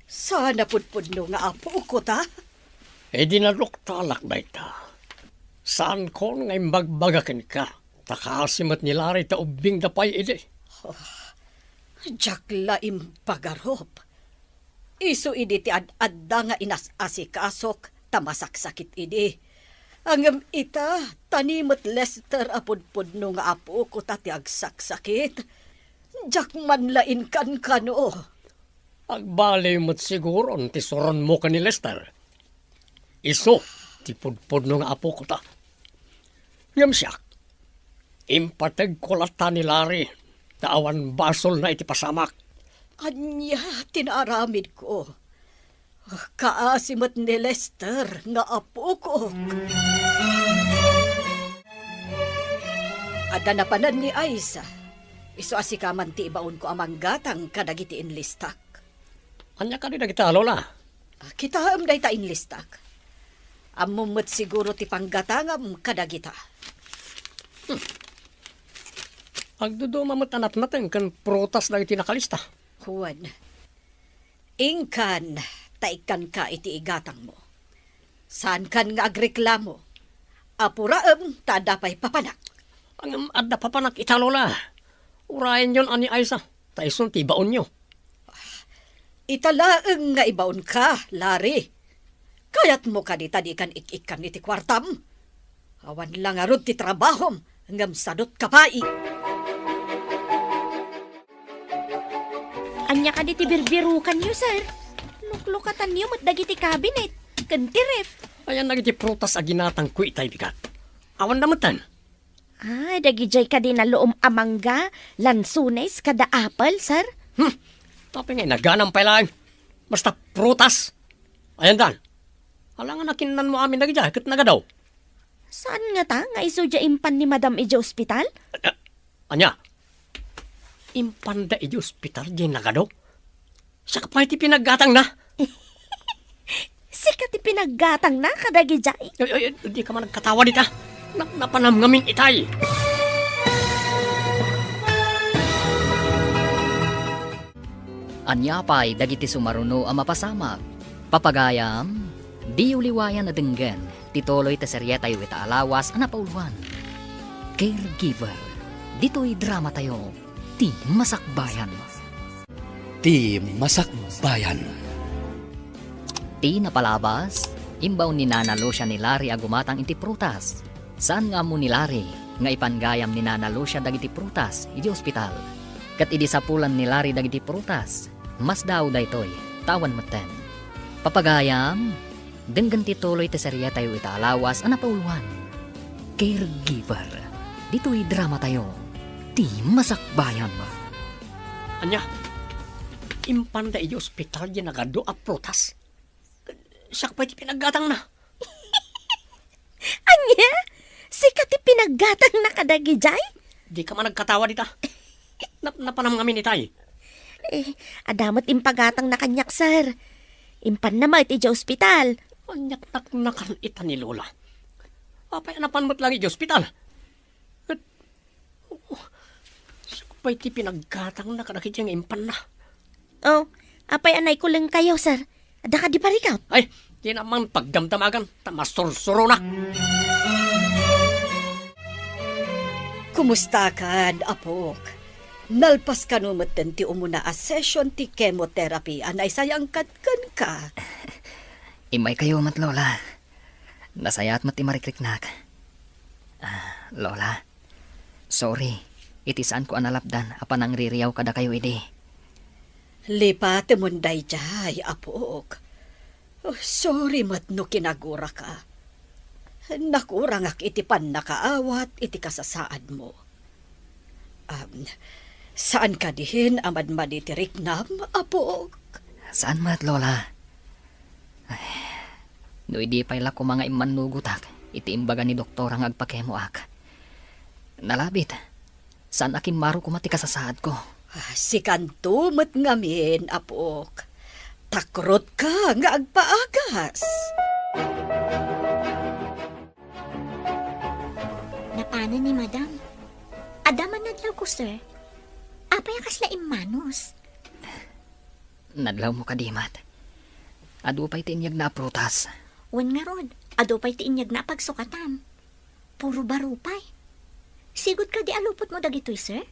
Saan a pudpudno nga apok ta? Idi naduktalak dayta, saankon nga imbagbaga kenka, ta kaasi met ni Larry ta ubbingda pay idi. Oh, diak la impagarup. Isu idi ti ad-adda nga inas-asikasok ta masaksakit idi. Ngem ita, ta ni met Lester a pudpudno nga apok ta ti agsaksakit. Diak man la inkankano. Agbaliw met siguron ti suronmo ken ni Lester. Isu ti pudpudno nga apok ta. Ngem siak, impategko latta ni Larry ta awan basolna iti pasamak. Ania ti naaramidko? Kaasi met ni Lester nga apok. Adda napanen ni Aisa. Isu a sika man ti ibaonko a manggatang kadagiti inlistak. Ania kadi dagita, Lola? Ah, kitaem dayta inlistak. Ammom met siguro ti panggatangam kadagita. Hmm. Agduduma met a natnateng ken prutas dagiti nakalista. Wen. Inkan, ta ikkanka iti igatangmo. Saankan nga agreklamo. Apuraem ta adda pay papanak. Ngem adda papanak ita, Lola. Urayenyon a ni Aisa, ta isun ti ibaonyo. Ita laeng nga ibaonka, Larry. Kayatmo kadi ta dikan ik-ikkan iti kuartam? Awan la ngarud ti trabahom, ngem sadot ka pay. Ania kadi ti birbirukanyo, sir? Luklukatanyo met dagiti cabinet ken ti ref. Ayan dagiti prutas a ginatangko itay bigat. Awan da metten. Ah, dagidiay kadi nalluom a mangga, lansones, kada apple, sir? Hmm. Apay nga inaganam pay laeng. Basta prutas. Ayan dan. Alangan a kinnanmo amin dagidiay ket nagadu. Saan ngata nga isu diay impan ni Madam idiay ospital? Ah, ania? Impanda idiay ospital diay nagadu? Siak pay ti pinaggatangna. Sika ti pinaggatangna kadagidiay? Ay, ay, ay, dika man agkatawa dita. Na-, napanam ngamin itay. Ania pay dagiti sumaruno a mapasamak? Papagayam, diyo liwayan a denggen ti tuloy ti serietayo ita a lawas a napauluan, Caregiver. Ditoy dramatayo, Ti Masakbayan. Ti Masakbayan. Ti napalabas, imbaon ni Nana Lucia ni Larry a gumatang iti prutas. Saan nga ammo ni Larry nga ipanggayam ni Nana Lucia dagiti prutas iti ospital. Ket idi sapulan ni Larry dagiti prutas, masdaaw daytoy, ta awan metten. Papagayam, denggen ti tuloy ti serietayo ita a lawas a napauluan, Caregiver. Ditoy dramatayo, ti masakbayan. Ania? Impanda idi ospital diay nagadu a prutas? Siak pay ti pinaggatangna. Ania? Sika ti pinaggatangna kadagijay? Dika man agkatawa dita. Nap-, napanam ngamin itay. Eh, adda met impagatangna kaniak, sir. Impanna met idiay ospital. Aniat naknakan ita ni Lola. Apay a napan met laeng idiay ospital? Ket, oh, siak pay ti pinaggatangna kadagiti nga impanna. Oh, apay a naikulengkayo, sir? Adda kadi parikut? Ay, dina man pagdamdamagan, ta masursuronak. Kumusta kad, apok? Nalpas kano metten ti umuna a session ti chemotherapy a naisayangkat kenka? Immaykayo met, Lola. Nasayaat met ti marikriknak. Ah, Lola, sorry iti saanko a nalapdan a panangririaw kadakayo idi. Lipatemon daydiay, apok. Oh, sorry met no kinaguraka. Nakurangak iti pannakaawat iti kasasaadmo. Am, saan kadi a madmadi ti riknam, apok? Saan met, Lola. Ay, no idi pay la koma nga immannugotak iti imbaga ni doktora nga agpakemoak. Nalabit, saan a kimmaro koma ti kasasaadko. Ah, sikanto met ngamin, apok. Takrotka nga agpaagas. Napanen ni Madam. Adda man nadlawko, sir. Apay a kasla immanos? Nadlawmo kadi met. Adu pay ti inyegna a prutas. Wen ngarud, adu pay ti inyegna a pagsukatan. Puro baro pay. Sigud kadi a lupotmo dagitoy, sir?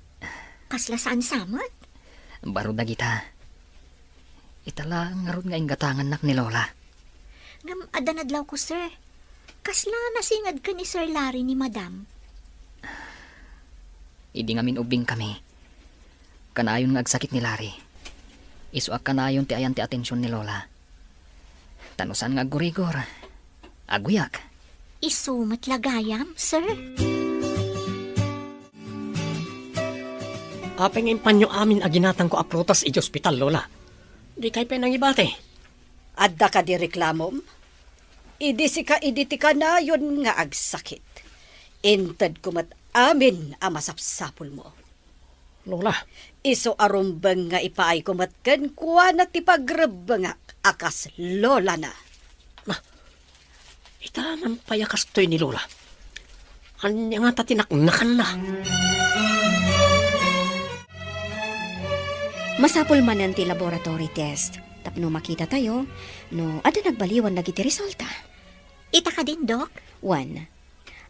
Kasla saan sa met? Baro dagita. Ita laeng ngarud nga inggatangannak ni Lola. Ngem adda nadlawko, sir. Kasla nasinged ken ni Sir Larry ni Madam. Idi ngamin ubbingkami, kanayon nga agsakit ni Larry. Isu a kanayon ti ayan ti atension ni Lola. Ta no saan nga aggurigor, aguyak. Isu met la gayam, sir? Apay nga impanyo amin a ginatangko a prutas idiay ospital, Lola? Dikay pay nangibati. Adda kadi reklamom? Idi sika idi ti kanayon nga agsakit, intedko met amin a masapsapulmo. Lola. Isu a rumbeng nga ipaayko met kenkuana ti pagrebbengak a kas lolana. Na, ita man pay a kastoy ni Lola. Ania ngata ti naknakanna? Masapul manen ti laboratory test tapno makitatayo no adda nagbaliwan dagiti resulta. Ita kadin, Dok? Wen,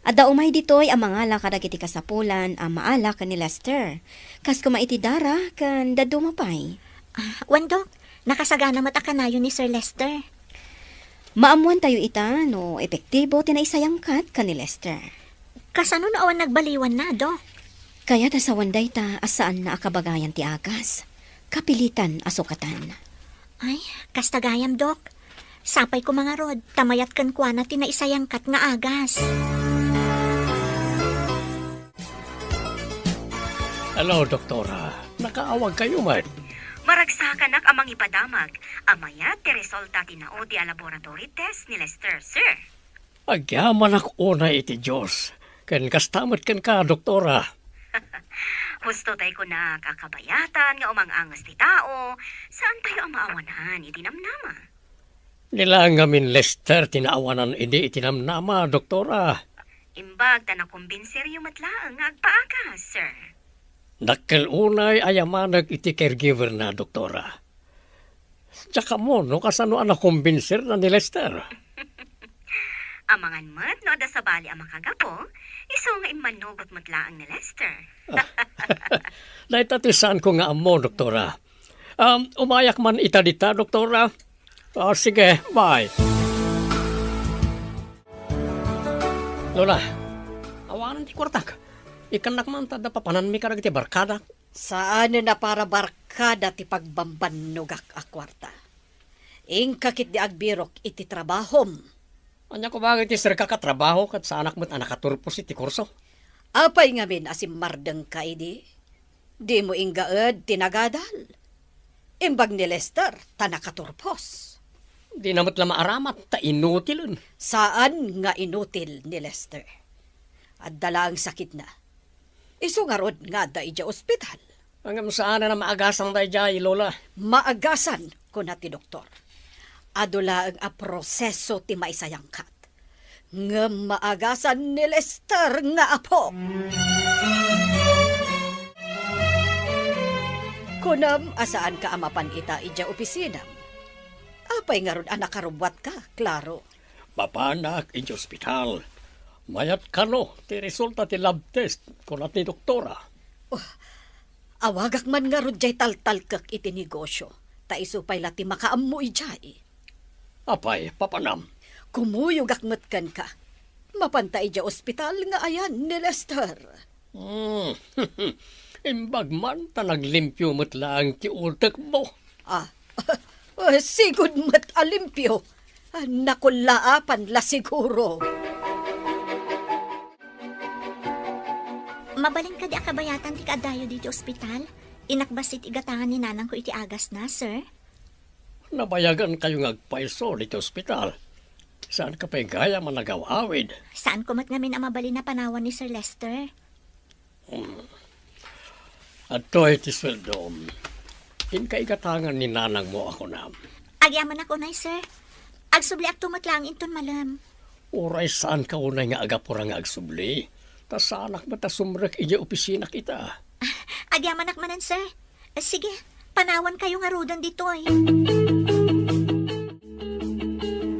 adda umay ditoy a mangala kadagiti kasapulan a maala ken ni Lester. Kas koma iti dara ken dadduma pay. Ah, wen, Dok, nakasagana met a kanayon ni Sir Lester. Maammuantayo ita no epektibo ti naisayangkat ken ni Lester. Kasano no awan nagbaliwanna, Dok? Kayat a sawen dayta a saanna a kabagayan ti agas. Kapilitan a sukatan. Ay, kasta gayam, Dok. Sapay koma ngarud, ta mayat kenkuana ti naisayangkat nga agas. Hello, Doktora. Nakaawagkayo met? Maragsakanak a mangipadamag a mayat ti resulta ti naudi a laboratory test ni Lester, sir. Agyamanak unay iti Dios, ken kasta met kenka, Doktora. Husto tay kunak a kabayatan nga umang-anges ti tao, saantayo a maawanan iti namnama. Ni laeng ngamin Lester ti naawanan idi iti namnama, Doktora. Imbag ta nakumbinseryo met laeng nga agpaagas, sir. Dakkel unay a yamanek iti caregiver-na, Doktora. Diak ammo no kasano a nakumbinserna ni Lester. Amangan met no adda sabali a makagapu, isu nga immannugot met laeng ni Lester. Dayta ti saanko nga ammo, Doktora. Um, umayak man ita dita, Doktora. Ah, sige, bye. Lola, awanan ti kuartak. Ikkannak man ta adda papananmi kadagiti barkadak. Saan a para barkada ti pagbambannogak a kuarta. Inka ketdi agbirok iti trabahom. Ania koma nga iti sirkak a trabaho ket saanak met a nakaturpos iti kurso? Apay ngamin a simmardengka idi? Dimo inggaed ti nagadal. Imbag ni Lester ta nakaturpos. Dina met la maaramat ta inutilen. Saan nga inutil ni Lester. Adda laeng sakitna. Isu ngarud nga adda idiay ospital. Ngem saan a maagasan daydiay, Lola. Maagasan, kuna ti doktor. Adu laeng a proseso ti maisayangkat. Ngem maagasan ni Lester nga apo. Kunam a saanka a mapan ita idiay opisinam. Apay ngarud a nakarubbuatka, Claro? Mapanak idiay ospital. Mayat kano ti resulta ti lab test, kuna ti doktora. Oh, awagak man ngarud diay taltalkek iti negosyo, ta isu pay la ti makaammo idiay. Apay, papanam? Kumuyogak met kenka. Mapanta idiay ospital nga ayan ni Lester. Hmm. Imbag man ta naglimpio met laeng ti utekmo. Ah, sigud met a limpio. Ah, nakullaapan la siguro. Mabalin kadi a kabayatan ti kaaddayo ditoy ospital? Inakbas iti igatangan ni nanangko iti agasna, sir. Nabayagankayo nga agpayso ditoy ospital. Saanka pay gayam a nagaw-awid. Saanko met ngamin a mabalin a panawan ni Sir Lester. Hmm. Adtoy ti sueldom. Inka igatangan ni nanangmo a kunam. Agyamanak unay, sir. Agsubliakto met laeng inton malem. Uray saanka unay nga agapura nga agsubli, ta saanak met a sumrek idiay opisinak ita. Agyamanak manen, sir. Sige, panawankayo ngaruden ditoy.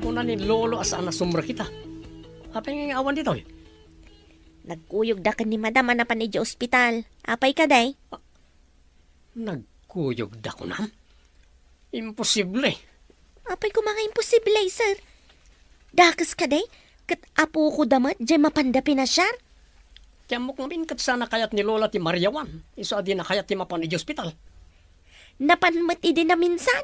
Kuna ni Lolo a saan a sumrek ita. Apay nga awan ditoy? Nagkuyogda ken ni Madam a napan idiay ospital. Apay kadi? Nagkuyogda kunam? Imposible. Apay koma nga imposible, sir? Dakes kadi? Ket apoko da met diay mapanda pinasiar? Ti ammok ngamin ket saan a kayat ni Lola ti mariawan. Isu a dina kayat ti mapan idiay ospital. Napan met idi naminsan?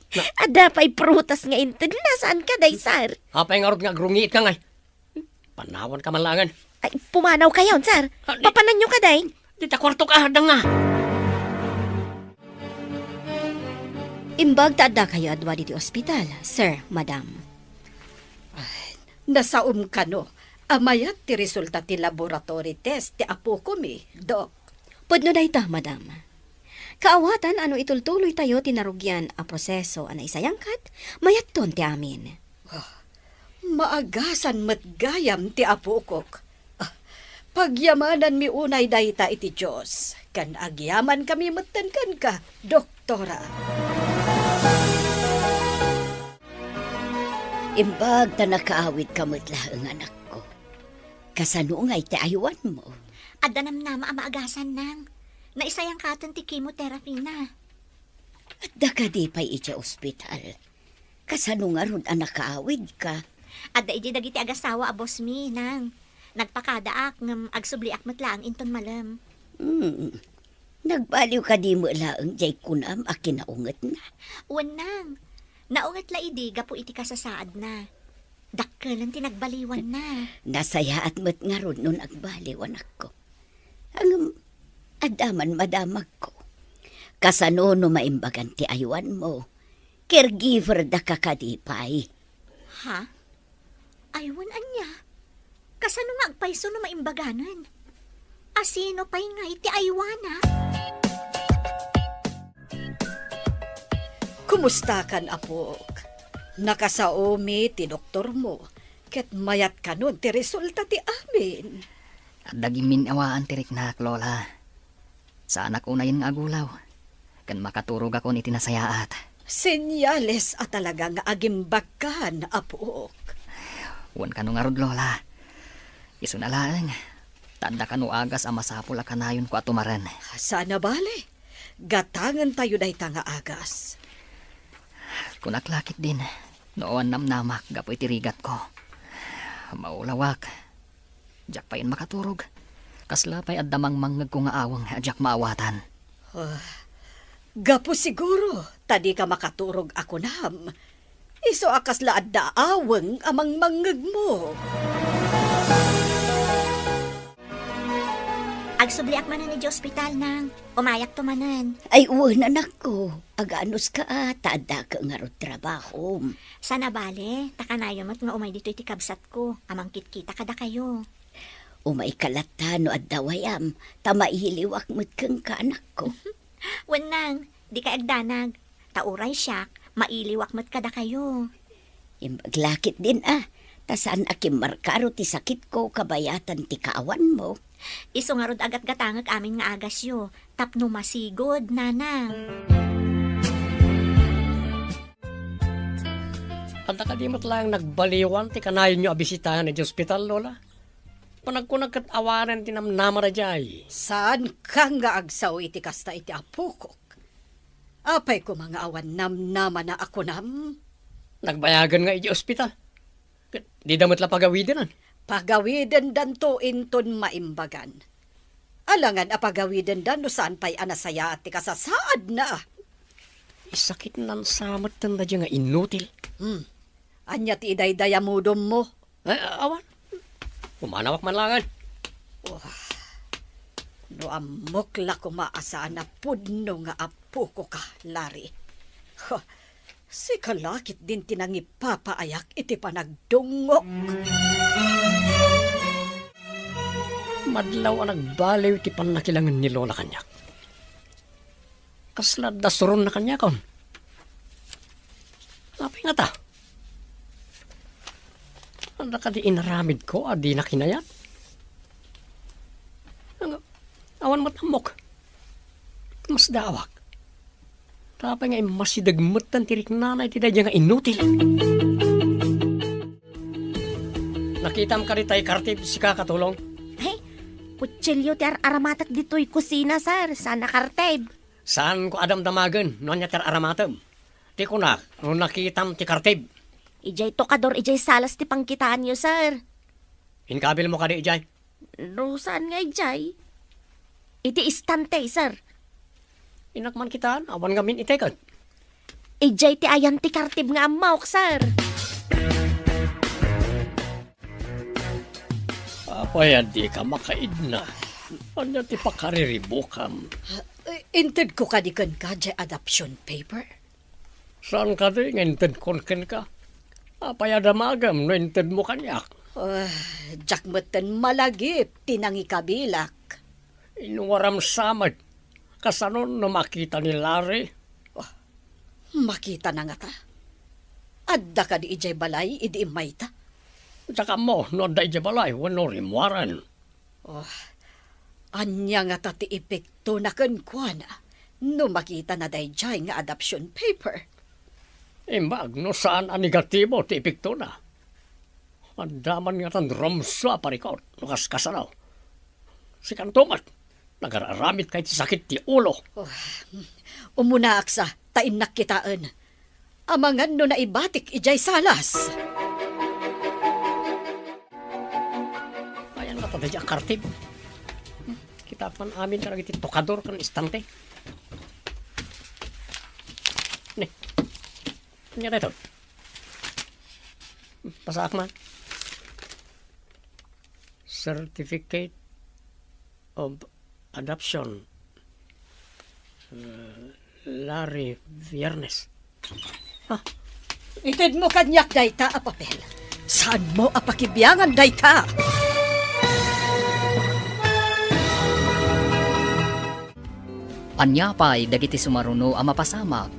Na- Adda pay prutas nga intedna, saan kadi, sir? Apay ngarud nga agrungiitka ngay? Panawanka man laengen. Ay, pumanawkayon, sir. Ah, di- Papananyo kadi? Dita kuartok, adda nga. Imbag ta addakayo a dua ditoy ospital, sir, madam. Ah, nasaom kano a mayat ti resulta ti laboratory test ti apokomi, Dok. Pudno dayta, madam. Kaawatan a no itultuloytayo ti narugian a proseso a naisayangkat, mayatton ti amin. Ah, maagasan met gayam ti apokok. Ah, pagyamananmi unay dayta iti Dios, ken agyamankami metten kenka, Doktora. Imbag ta nakaawidka met laeng, anakko. Kasano ngay ti aywanmo? Adda namnama a maagasan, nang. Naisayangkaten ti chemotherapy na. Adda kadi pay idiay ospital? Kasano ngarud a nakaawidka? Adda idi dagiti agasawa a bossmi, nang. Nagpakadaak ngem agsubliak met laeng inton malem. Hmm. Nagbaliw kadi met laeng diay kunam a kinaungetna? Wen, nang. Naunget la idi gapu iti kasasaadna. Dakkelen ti nagbaliwanna. Nasayaat met ngarud no nagbaliw, anakko. Ngem, adda man madamagko. Kasano no maimbagan ti aywanmo? Caregiver daka kadi pay? Ha? Ay, wen, ania? Kasano nga agpayso no maimbaganen? A sino pay ngay ti aywana? Kumustakan, apok? Nakasaomi ti doktormo, ket mayat kanon ti resulta ti amin. Adda gimmin-awaan ti riknak, Lola. Saanak unayen nga agulaw, ken makaturogakon iti nasayaat. Senyales a talaga nga agimbagkan, apok. Wen kano ngarud, Lola. Isuna laeng, ta adda kano agas a masapul a kanayonko a tumaren. Saan a bale. Gatangentayo dayta nga agas. Kunak la ketdin, no awan namnamak gapu iti rigatko. Maulawak. Diak payen makaturog. Kasla pay adda mangmangngegko nga aweng a diak maawatan. Ah, gapu siguro ta dika makaturog a kunam. Isu a kasla adda aweng a mangmangngegmo. Agsubliak manen idiay ospital, Nang. Umayakto manen. Ay, wen, anakko. Aganuska a, ta addaka ngarud trabahom. Saan a bale, ta kanayo met nga umay ditoy ti kabsatko a mangkitkita kadakayo. Umayka latta no adda wayam, ta mailiwak met kenka, anakko. Wen, Nang, dika agdanag. Ta uray siak, mailiwak met kadakayo. Imbag la ketdin a, ta saan a kimmarkaro ti sakitko kabayatan ti kaawanmo. Isu ngarud a gatgatangek amin nga agasyo, tapno masigud, Nanang. Adda kadi met laeng nagbaliwan ti kanayonyo a bisitaen idiay ospital, Lola? Panagkunak ket awanen ti namnama daydiay. Saanka nga agsao iti kasta iti apokok? Apay koma nga awan namnamana a kunam? Nagbayagen nga idiay ospital. Ket dida met la pagawidenan. Pagawidendanto inton maimbagan. Alangan a pagawidenda no saan pay a nasayaat ti kasasaadna. Isakitnan sa metten daydiay nga inutil. Hmm. Ania ti idaydayamudommo? Eh, awan. Pumanawak man laeng. Wah, no ammok la koma a saan a pudno nga apokoka, Larry. Ha, sika la ketdin ti nangipapaayak iti panagdungngok. Madlaw a nagbaliw ti pannakilangen ni Lola kaniak. Kasla adda suronna kaniakon. Apay ngata? Adda kadi inaramidko a dina kinayat? Nga, awan met ammok. Masdaawak. Apay nga immasideg metten ti riknana iti daydiay nga inutil? Nakitam kadi tay kartib, sika, Katulong? Ay, kutsilio ti ar-aramatek ditoy kusina, sir. Saan a kartib? Saanko a damdamagen no ania ti ar-aramatem. Ti kunak, no nakitam ti kartib. Idiay tokador, idiay salas ti pangkitaanyo, sir. Inkabilmo kadi idiay? No saan nga idiay? Iti istante, sir. Innak man kitaan, awan ngamin itekek. Idiay ti ayan ti kartib nga ammok, sir. Apay a dika makaidna? Ania ti pakariribukam? Eh, intedko kadi kenka diay adoption paper? Saan kadi nga intedkon kenka? Apay a damagem no intedmo kaniak? Ah, diak metten malagip ti nangikabilak. Inwaram sa met. Kasano no makita ni Larry? Oh, makitana ngata? Adda kadi idiay balay idi immayta? Diak ammo no adda idiay balay wenno rimmuaren. Oh, ania ngata ti epektona kenkuana no makitana daydiay nga adoption paper? Imbag no saan a negatibo ti epektona. Adda man ngatan rumsua a parikut no kaskasano. Sikanto met, nagar-aramidka iti sakit ti ulo. Oh, umunaak sa, ta innak kitaen. Amangan no naibatik idiay salas. Ayan nga, tadadya a kartib. Kita man amin kadagiti tokador ken istante. Ni. Ania daytoy? Pasaak man. Certificate of adoption. Uh, Larry Viernes. Ah, itedmo kaniak dayta a papel. Saanmo a pakibiangan dayta? Ania pay dagiti sumaruno a mapasamak?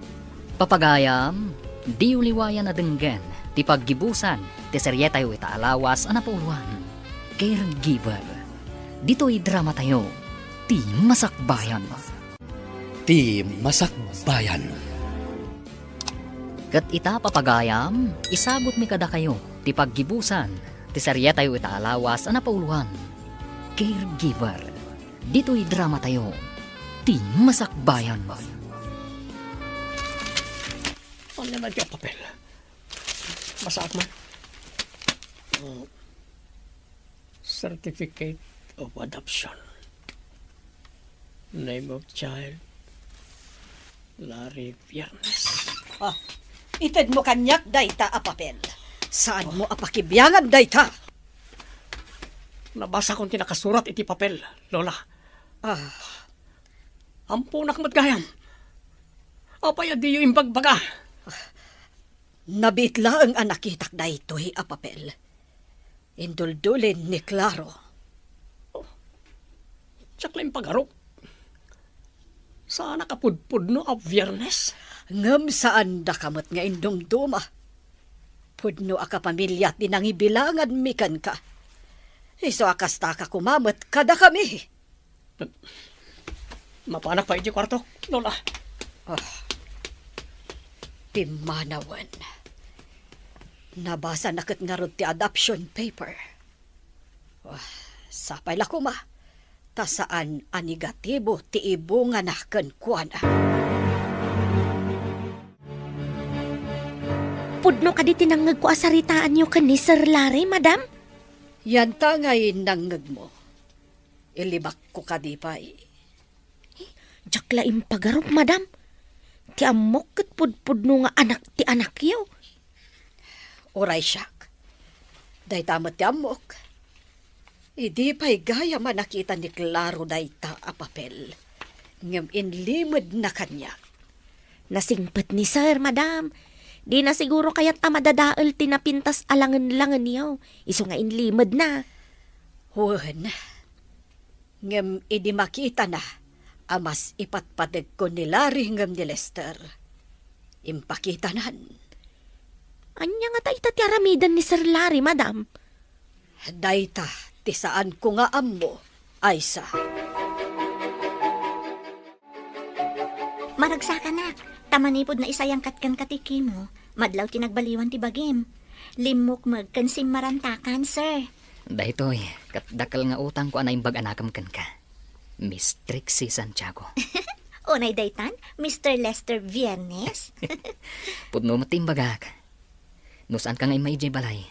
Papagayam, diyo liwayan a denggen ti paggibusan ti serietayo ita a lawas a napauloan, Caregiver. Ditoy dramatayo, Ti Masakbayan. Ti Masakbayan. Ket ita, papagayam, isagutmi kadakayo ti paggibusan ti serietayo ita a lawas a napauloan, Caregiver. Ditoy dramatayo, Ti Masakbayan. Ania man ti papel? Masaak man. Mm. Certificate of adoption. Name of child, Larry Viernes. Ah, itedmo kaniak dayta a papel. Saanmo a pakibiangan dayta? Nabasakon ti nakasurat iti papel, Lola. Ah. Amponak met gayam. Apay a diyo imbagbaga? Nabiit laeng a nakitak daytoy a papel. Induldulin ni Claro. Oh, diak la impagarup. Saanak a pudpudno a Biernes? Ngem saandaka met nga indumduma. Pudno a kapamilya ti nangibilanganmi kenka. Isu a kastaka koma met kadakami. Mapanak pay iti kuartok, Lola. Ah, pimmanawen. Nabasana ket ngarud ti adoption paper. Ah, sapay la koma, ta saan a negatibo ti ibungana kenkuana. Pudno kadi ti nangngegko a saritaanyo ken ni Sir Larry, madam? Yanta ngay nangngegmo. Ilibakko kadi pay? Diak la impagarup, madam. Ti ammok ket pudpudno nga anak ti anakyo. Uray siak. Dayta met ti ammok. Idi pay gayam a nakita ni Claro dayta a papel, ngem inlimedna kaniak. Nasingpet ni Sir, madam. Dina siguro kayat a madadael ti napintas a langen-langenyo. Isu nga inlimedna. Wen, ngem idi makitana a mas ipatpategko ni Larry ngem ni Lester, impakitanan. Ania ngata ita ti aramiden ni Sir Larry, madam? Dayta ti saanko nga ammo, Aisa. Maragsakanak, ta manipud naisayangkat kenka ti kimo, madlaw ti nagbaliwan ti bagim. Limmukmeg ken simmarantakan, sir. Daytoy, ket dakkel nga utangko a naimbag a nakem kenka, Miss Trixie Santiago. Unay daytan, Mister Lester Viernes? Pudno met ti imbagak. No saanka nga immay idiay balay,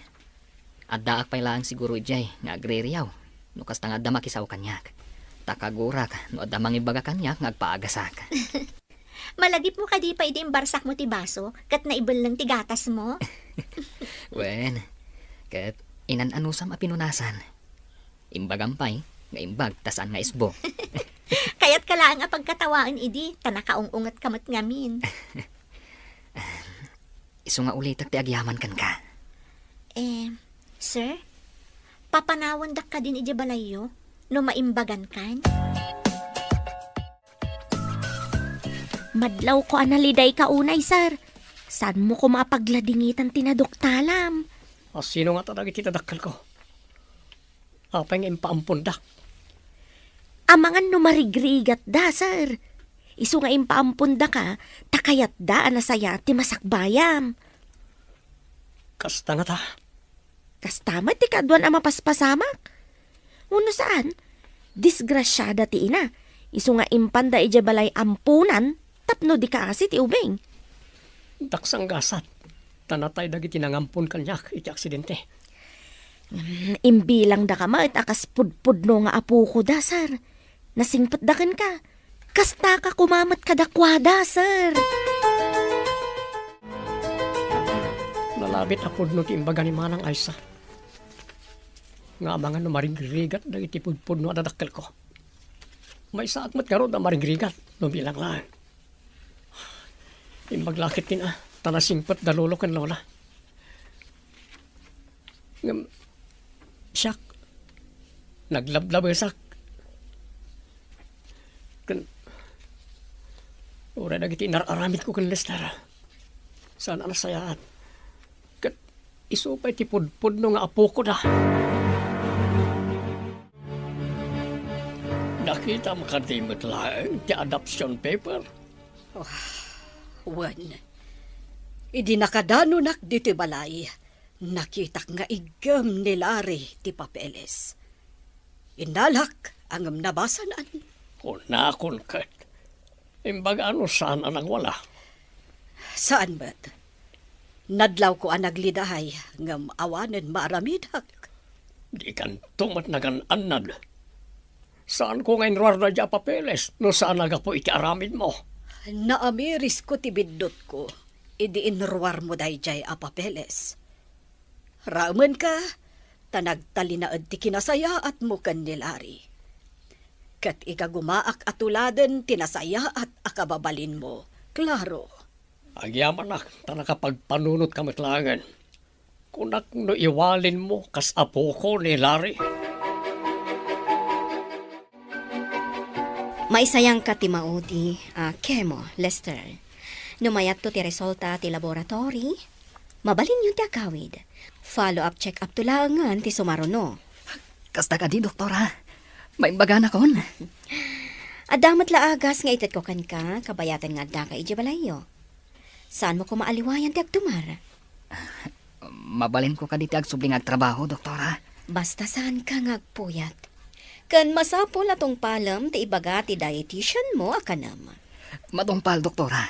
addaak pay laeng siguro idiay nga agririyaw. No kasta nga adda makisaw kaniak, ta kagurak no adda mangibaga kaniak nga agpaagasak. Malagipmo kadi pay idi imbarsakmo ti baso ket naibelleng ti gatasmo? Wen, ket inan-anusam a pinunasan. Imbagam pay nga imbag ta saan nga isbo. Kayatka laeng a pagkatawaen idi ta nakaung-ungetka met ngamin. Isu nga ulitek ti agyaman kenka. Eh, sir, papanawandak kadin idiay balayyo no maimbagankan? Madlawko a nalidayka unay, sir. Saanmo koma a pagladingitan ti naduktalam? A, sino ngata dagiti dadakkelko? Apay nga impaampondak? Amangan no marigrigatda, sir. Isu nga impaampondaka, ta kayatda a nasayaat ti masakbayam. Kasta ngata? Kasta met ti kaaduan a mapaspasamak. Wenno saan, disgrasiada ti ina. Isu nga impanda idiay balay amponan tapno di kaasi ti ubing. Daksang gasat, ta natay dagiti nangampon kaniak iti aksidente. Mm, imbilangdaka met a kas pudpudno nga apokoda, sir. Nasingpetda kenka. Kastaka koma met kadakuada, sir. Nalabit a pudno ti imbaga ni Manang Aisa. Nga amangan no marigrigat dagiti pudpudno a dadakkelko. Maysaak met ngarud a marigrigat no bilang laeng. Imbag la ketdin a, ta nasingpetda lolo ken lola. Ngem siak, naglablabesak. Ken uray dagiti inar-aramidko ken Lester, saan a nasayaat. Ket isu pay ti pudpudno nga apokoda. Nakitam kadi met laeng ti adoption paper? Ah, wen. Idi nakadanonak ditoy balay, nakitak nga iggem ni Larry ti papeles. Innalak, ngem nabasanan. Kunakon ket, imbaga no saan a nangwala? Saan met. Nadlawko a nagliday, ngem awanen maaramidak. Dikanto met nagan-annad. Saanko nga inruarda idiay a papeles no saan a gapu iti aramidmo. Naamirisko ti biddutko idi inruarmo daydiay a papeles. Raemenka, ta nagtalinaed ti kinasayaatmo ken ni Larry. Ket igagumaak a tuladen ti nasayaat a kababalinmo, Claro. Agyamanak ta nakapagpanunotka met laengen. Kunak no iwalinmo kas apoko ni Larry. Maisayangka ti maudi a chemo, Lester. No mayatto ti resulta ti laboratory, mabalinyo ti agawid. Follow-up check-up to laengen ti sumaruno. Kasta kadi, doktora? Maimbaganakon? Adda met la agas nga itedko kenka, kabayatan nga addaka idiay balayyo. Saanmo koma aliwayan ti agtumar? Mabalinko kadi ti agsubli nga agtrabaho, doktora? Basta saanka nga agpuyat. Ken masapul a tungpalem ti ibaga ti dietitian mo a kanem. Matungpal, doktora.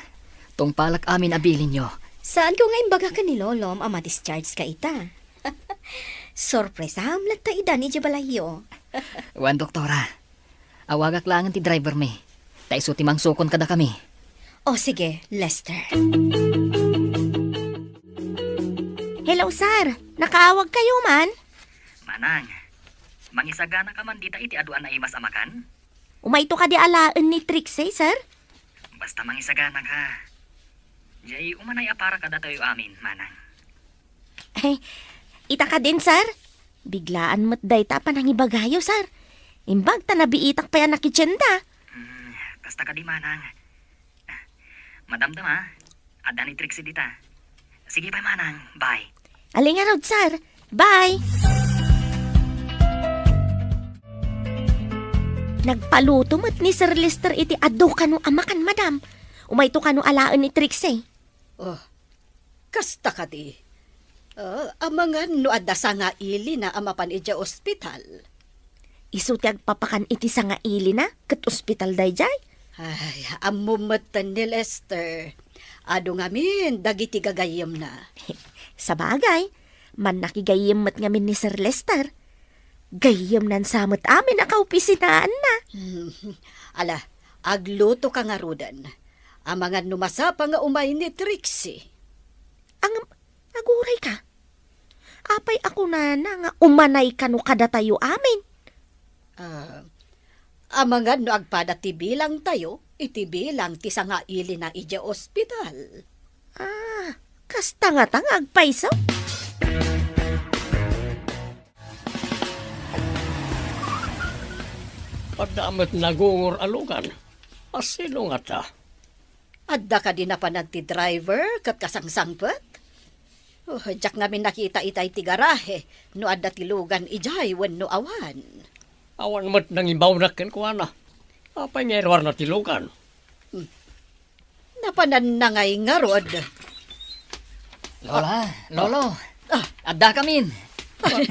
Tungpalak amin a bilinyo. Saanko nga imbaga ken ni Lolom a ma-discharge ka ita. Sorpresam latta idan idiay balayyo. Wen, doktora. Awagak laengen ti driver mi. Ta isu ti mangsukon kadakami. O sige, Lester. Hello, sir. Nakaawag kayo man? Manang, mangisagana ka man dita iti adu a naimas a makan? Umayto kadi alaen ni Trixie, sir? Basta mangisagana ka. Jay, umanay a para kadatayo amin, Manang. Eh, ita kadin, sir? Biglaan met dayta a panangibagayo, sir. Imbag ta nabiitak pay a nakitienda. Hmm, kasta kadi, Manang. Madamdama, adda ni Trixie dita. Sige pay, Manang. Bye. Ali ngarud, sir. Bye. Nagpaluto met ni Sir Lester iti adu kano a makan, madam. Umayto kano alaen ni Trixie. Oh, kasta kadi. Ah, amangan no adda sangailina a mapan idiay ospital. Isu ti agpapakan iti sangailina ket ospital daydiay? Ay, ammo metten ni Lester. Adu ngamin dagiti gagayyemna. Sabagay, mannakigayyem met ngamin ni Sir Lester. Gayyemnan sa met amin a kaopisinaanna. Hmm. Ala, agluto ka ngaruden. Amangan no masapa nga umay ni Trixie. Ang, aguray ka. Apay a kunana nga umanay kano kadatayo amin? Ah, amangan no agpada ti bilangtayo iti bilang ti sangailina idiay ospital. Ah, kasta ngata nga agpayso? Adda met nagungor a lugan. A sino ngata? Adda kadi napanan ti driver ket kasangsangpet? Oh, diak ngamin nakita itay ti garahe no adda ti lugan idiay wenno awan. Awan met nangibawnak kenkuana. Apay nga iruarna ti lugan? Hmm. Napananna ngay ngarud. Lola, Lolo, ah, adda kamin. Ay,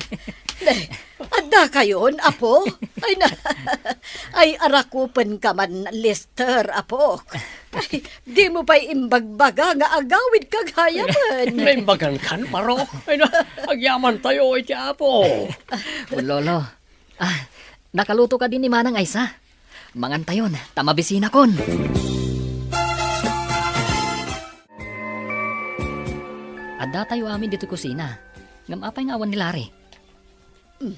ne, adda kayon, apo? Ay, na, ay, arakupen ka man, Lester, apok. Ay, di mo pa'y imbagbaga nga agawid ka gayamen. Naimbagan kan, Maro? Ay, na, agyaman tayo iti apo. Lolo, ah, nakaluto kadi ni Manang Aysa? Mangan tayon, ta mabisinakon. Adda tayo amin ditoy kusina. Ngem apay nga awan ni Larry? Hmm.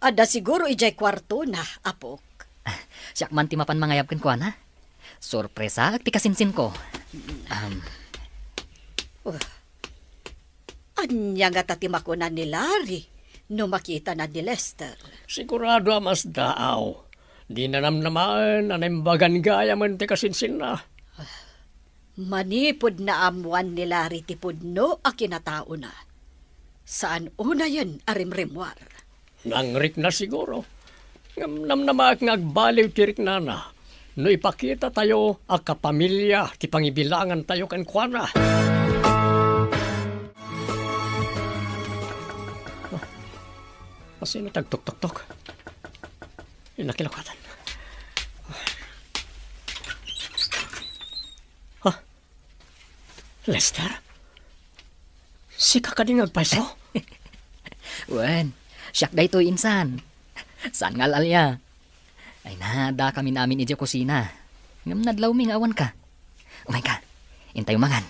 Adda siguro idiay kuartona, apok. Siak man ti mapan mangayab kenkuana. Sorpresaak ti kasinsinko. Um. Uh. Ania ngata ti makuna ni Larry no makitana ni Lester? Sigurado a masdaaw. Dina namnamaen a naimbagan gayamen ti kasinsinna. Manipud naammoan ni Larry ti pudno a kinataona, saan unayen a rimrimmuar. Nangrikna siguro. Ngem namnamaek nga agbaliw ti riknana no ipakitatayo a kapamilya ti pangibilangantayo kenkuana. Asino ti agtuktoktok? Ay, nakilokatan. Ha? Lester? Sika kadi nga agpayso? Wen, siak daytoy insan. Saan nga al-alia? Ay na, addakamin amin idiay kusina. Ngem nadlawmi nga awanka. Umayka. Intayo mangan.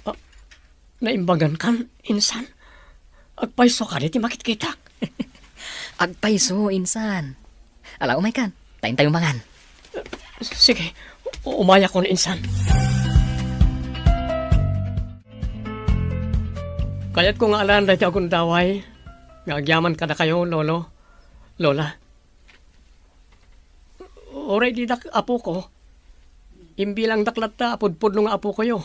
Ah, naimbagankan, insan? Agpayso kadi ti makitkitak? Agpayso, insan. Ala, umaykan. Ta intayo mangan. Sige, umayakon, insan. Kayatko nga alaen daytoy a gundaway nga agyaman kadakayo, Lolo, Lola. Uray didak apoko, imbilangdak latta a pudpudno nga apokoyo.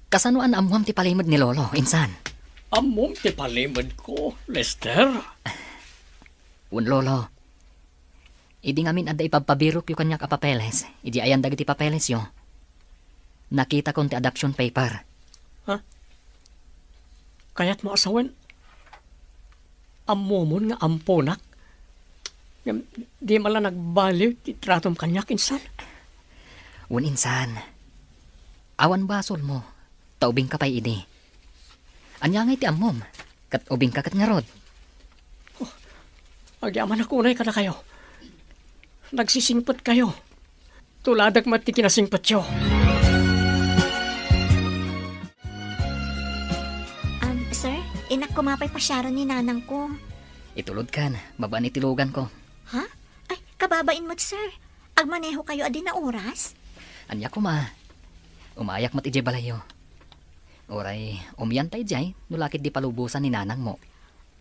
Kasano a naammoam ti palimed ni Lolo, insan? Ammom ti palimedko, Lester? Wen, Lolo. Idi ngamin adda ipabpabirokyo kaniak a papeles, idi ayan dagiti papelesyo, nakitakon ti adoption paper. Ha? Kayatmo a sawen? Ammomon nga amponak? Ngem di man la nagbaliw ti tratom kaniak, insan? Wen, insan. Awan basolmo, ta ubingka pay idi. Ania ngay ti ammom? Ket ubingka ket ngarud? Oh, agyamanak unay kadakayo. Nagsisingpetkayo. Tuladek met ti kinasingpetyo. Um, sir, innak koma pay pasiaren ni nanangko. Itulodkan, babaen iti luganko. Ha? Ay, kababain met, sir. Agmanehokayo a di naoras? Ania koma? Umayak met idiay balayyo. Uray, umianta idiay, no la ketdi palubosan ni nanangmo.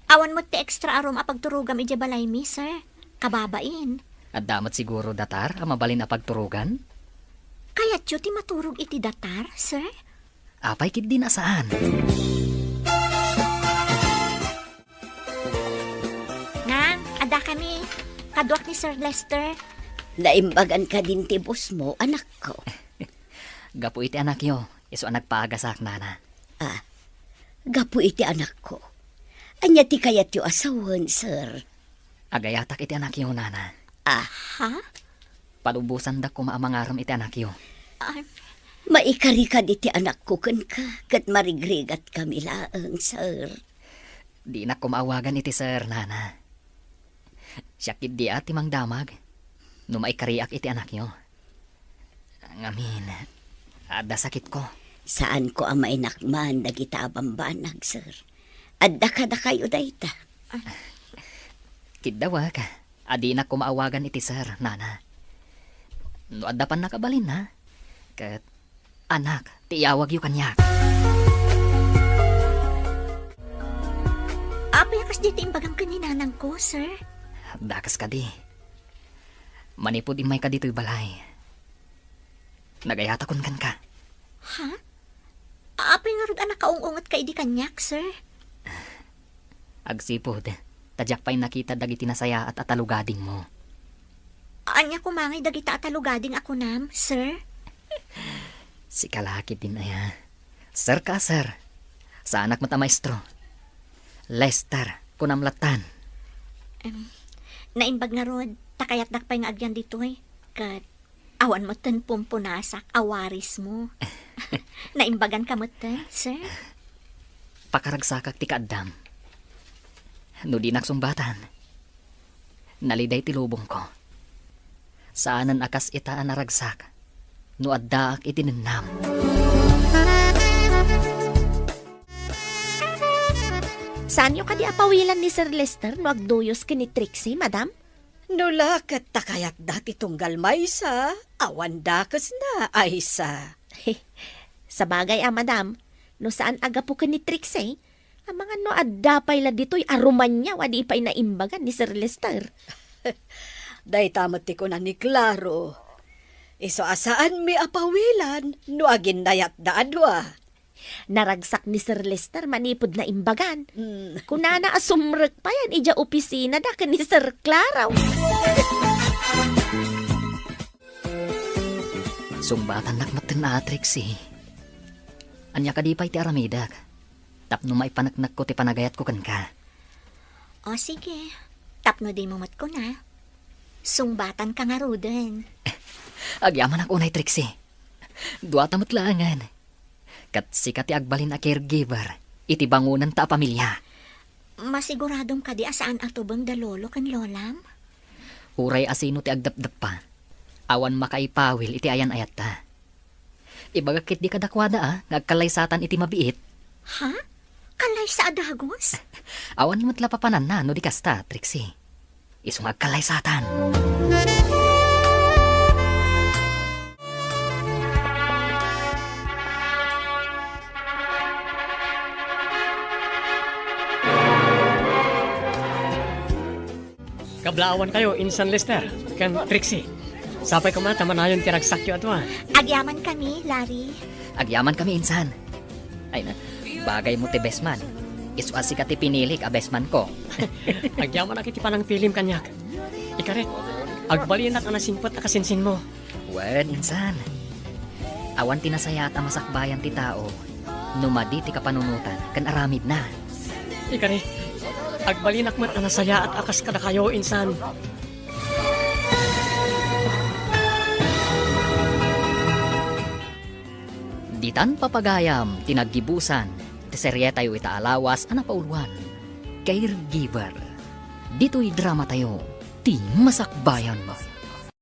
Awan met ti extra a room a pagturogam idiay balaymi, sir. Kababain. Adda met siguro datar a mabalin a pagturogan? Kayatyo ti maturog iti datar, sir? Apay ketdin a saan? Nang, adda kami. Kaduak ni Sir Lester. Naimbagan kadin ti boss mo, anakko? Gapu iti anakyo, isu a nagpaagasak, nana. Ah, gapu iti anakko. Ania ti kayatyo a sawen, sir? Agayatak iti anakyo, nana. Aha? Palubosandak koma a mangarem iti anakyo. Ah. Maikari kadi ti anakko kenka, ket marigrigatkami laeng, sir. Dinak koma awagan iti sir, nana. Siak ketdi a ti mangdamag no maikariak iti anakyo. Ngamin, adda sakitko. Saanko a mainakman dagita a bambanag, sir. Adda kadakayo dayta. Kiddawak a dinak koma awagan iti sir, nana. No adda pannakabalinna, ket anak ti iyawagyo kaniak. Apay a kasdi ti imbagam ken ni nanangko, sir? Dakes kadi. Manipud immayka ditoy balay, nagayatakon kenka. Ha? Apay ngarud a nakaung-ungetka idi kaniak, sir? Agsipud ta diak pay nakita dagiti nasayaat a talugadingmo. Ania koma ngay dagita a talugading a kunam, sir? Sika la ketdin aya. Sir ka, sir. Saanak met a maestro. Lester, kunam lattan. Em, naimbag ngarud, ta kayatdak pay nga agyan ditoy. Ket awan metten pumpunasak a warismo. Naimbaganka metten, sir? Pakaragsakak ti kaaddam. No dinak sungbatan, naliday ti lubongko. Saanen a kas ita a naragsak no addaak iti nennam. Saanyo kadi a pawilan ni Sir Lester no agduyos ken ni Trixie, madam? No la ket ta kayatda ti tunggal maysa, awan dakesna, Aisa. Sabagay a, madam, no saan a gapu ken ni Trixie, amangan no adda pay la ditoy a Romaniao a di pay naimbagan ni Sir Lester. Dayta met ti kuna ni Claro. Isu a saanmi a pawilan no aginnayatda a dua. Naragsak ni Sir Lester manipud naimbagan. Mm. Kunana a sumrek payen idiay opisinada ken ni Sir Claro. Sungbatannak metten a, Trixie. Ania kadi pay ti aramidek tapno maipaneknekko ti panagayatko kenka? O sige, tapno dimo met kuna, sungbatanka ngaruden. Agyamanak unay, Trixie. Duata met laengen. Ket sika ti agbalin a caregiver iti bangonanta a pamilia. Masiguradom kadi a saan a tubeng da lolo ken lolam? Uray asino ti agdapdappa, awan makaipawil iti ayan-ayatta. Ibagak ketdi kadakuada a nga agkallaysatan iti mabiit. Ha? Kallaysa a dagus? Awan met la papananna no di kasta, Trixie. Isu nga agkallaysatan. Kablaawankayo, Insan Lester, ken Trixie. Sapay koma ta manayon ti ragsakyo a dua. Agyaman kami, Larry. Agyaman kami, Insan. Ay na, bagay mo ti best man. Isu a sika ti pinilik a best man ko. Agyamanak iti panangpilim kaniak. Ikari, agbalinak a nasingpet a kasinsinmo. Wen, Insan. Awan ti nasayaat a masakbayan ti tao no madi ti kapanunotan ken aramidna. Ikari, agbalinak met a nasayaat a kas kadakayo, Insan. Ditan papagayam ti naggibusan ti serietayo ita a lawas a napauluan, Caregiver. Ditoy dramatayo, ti masakbayan.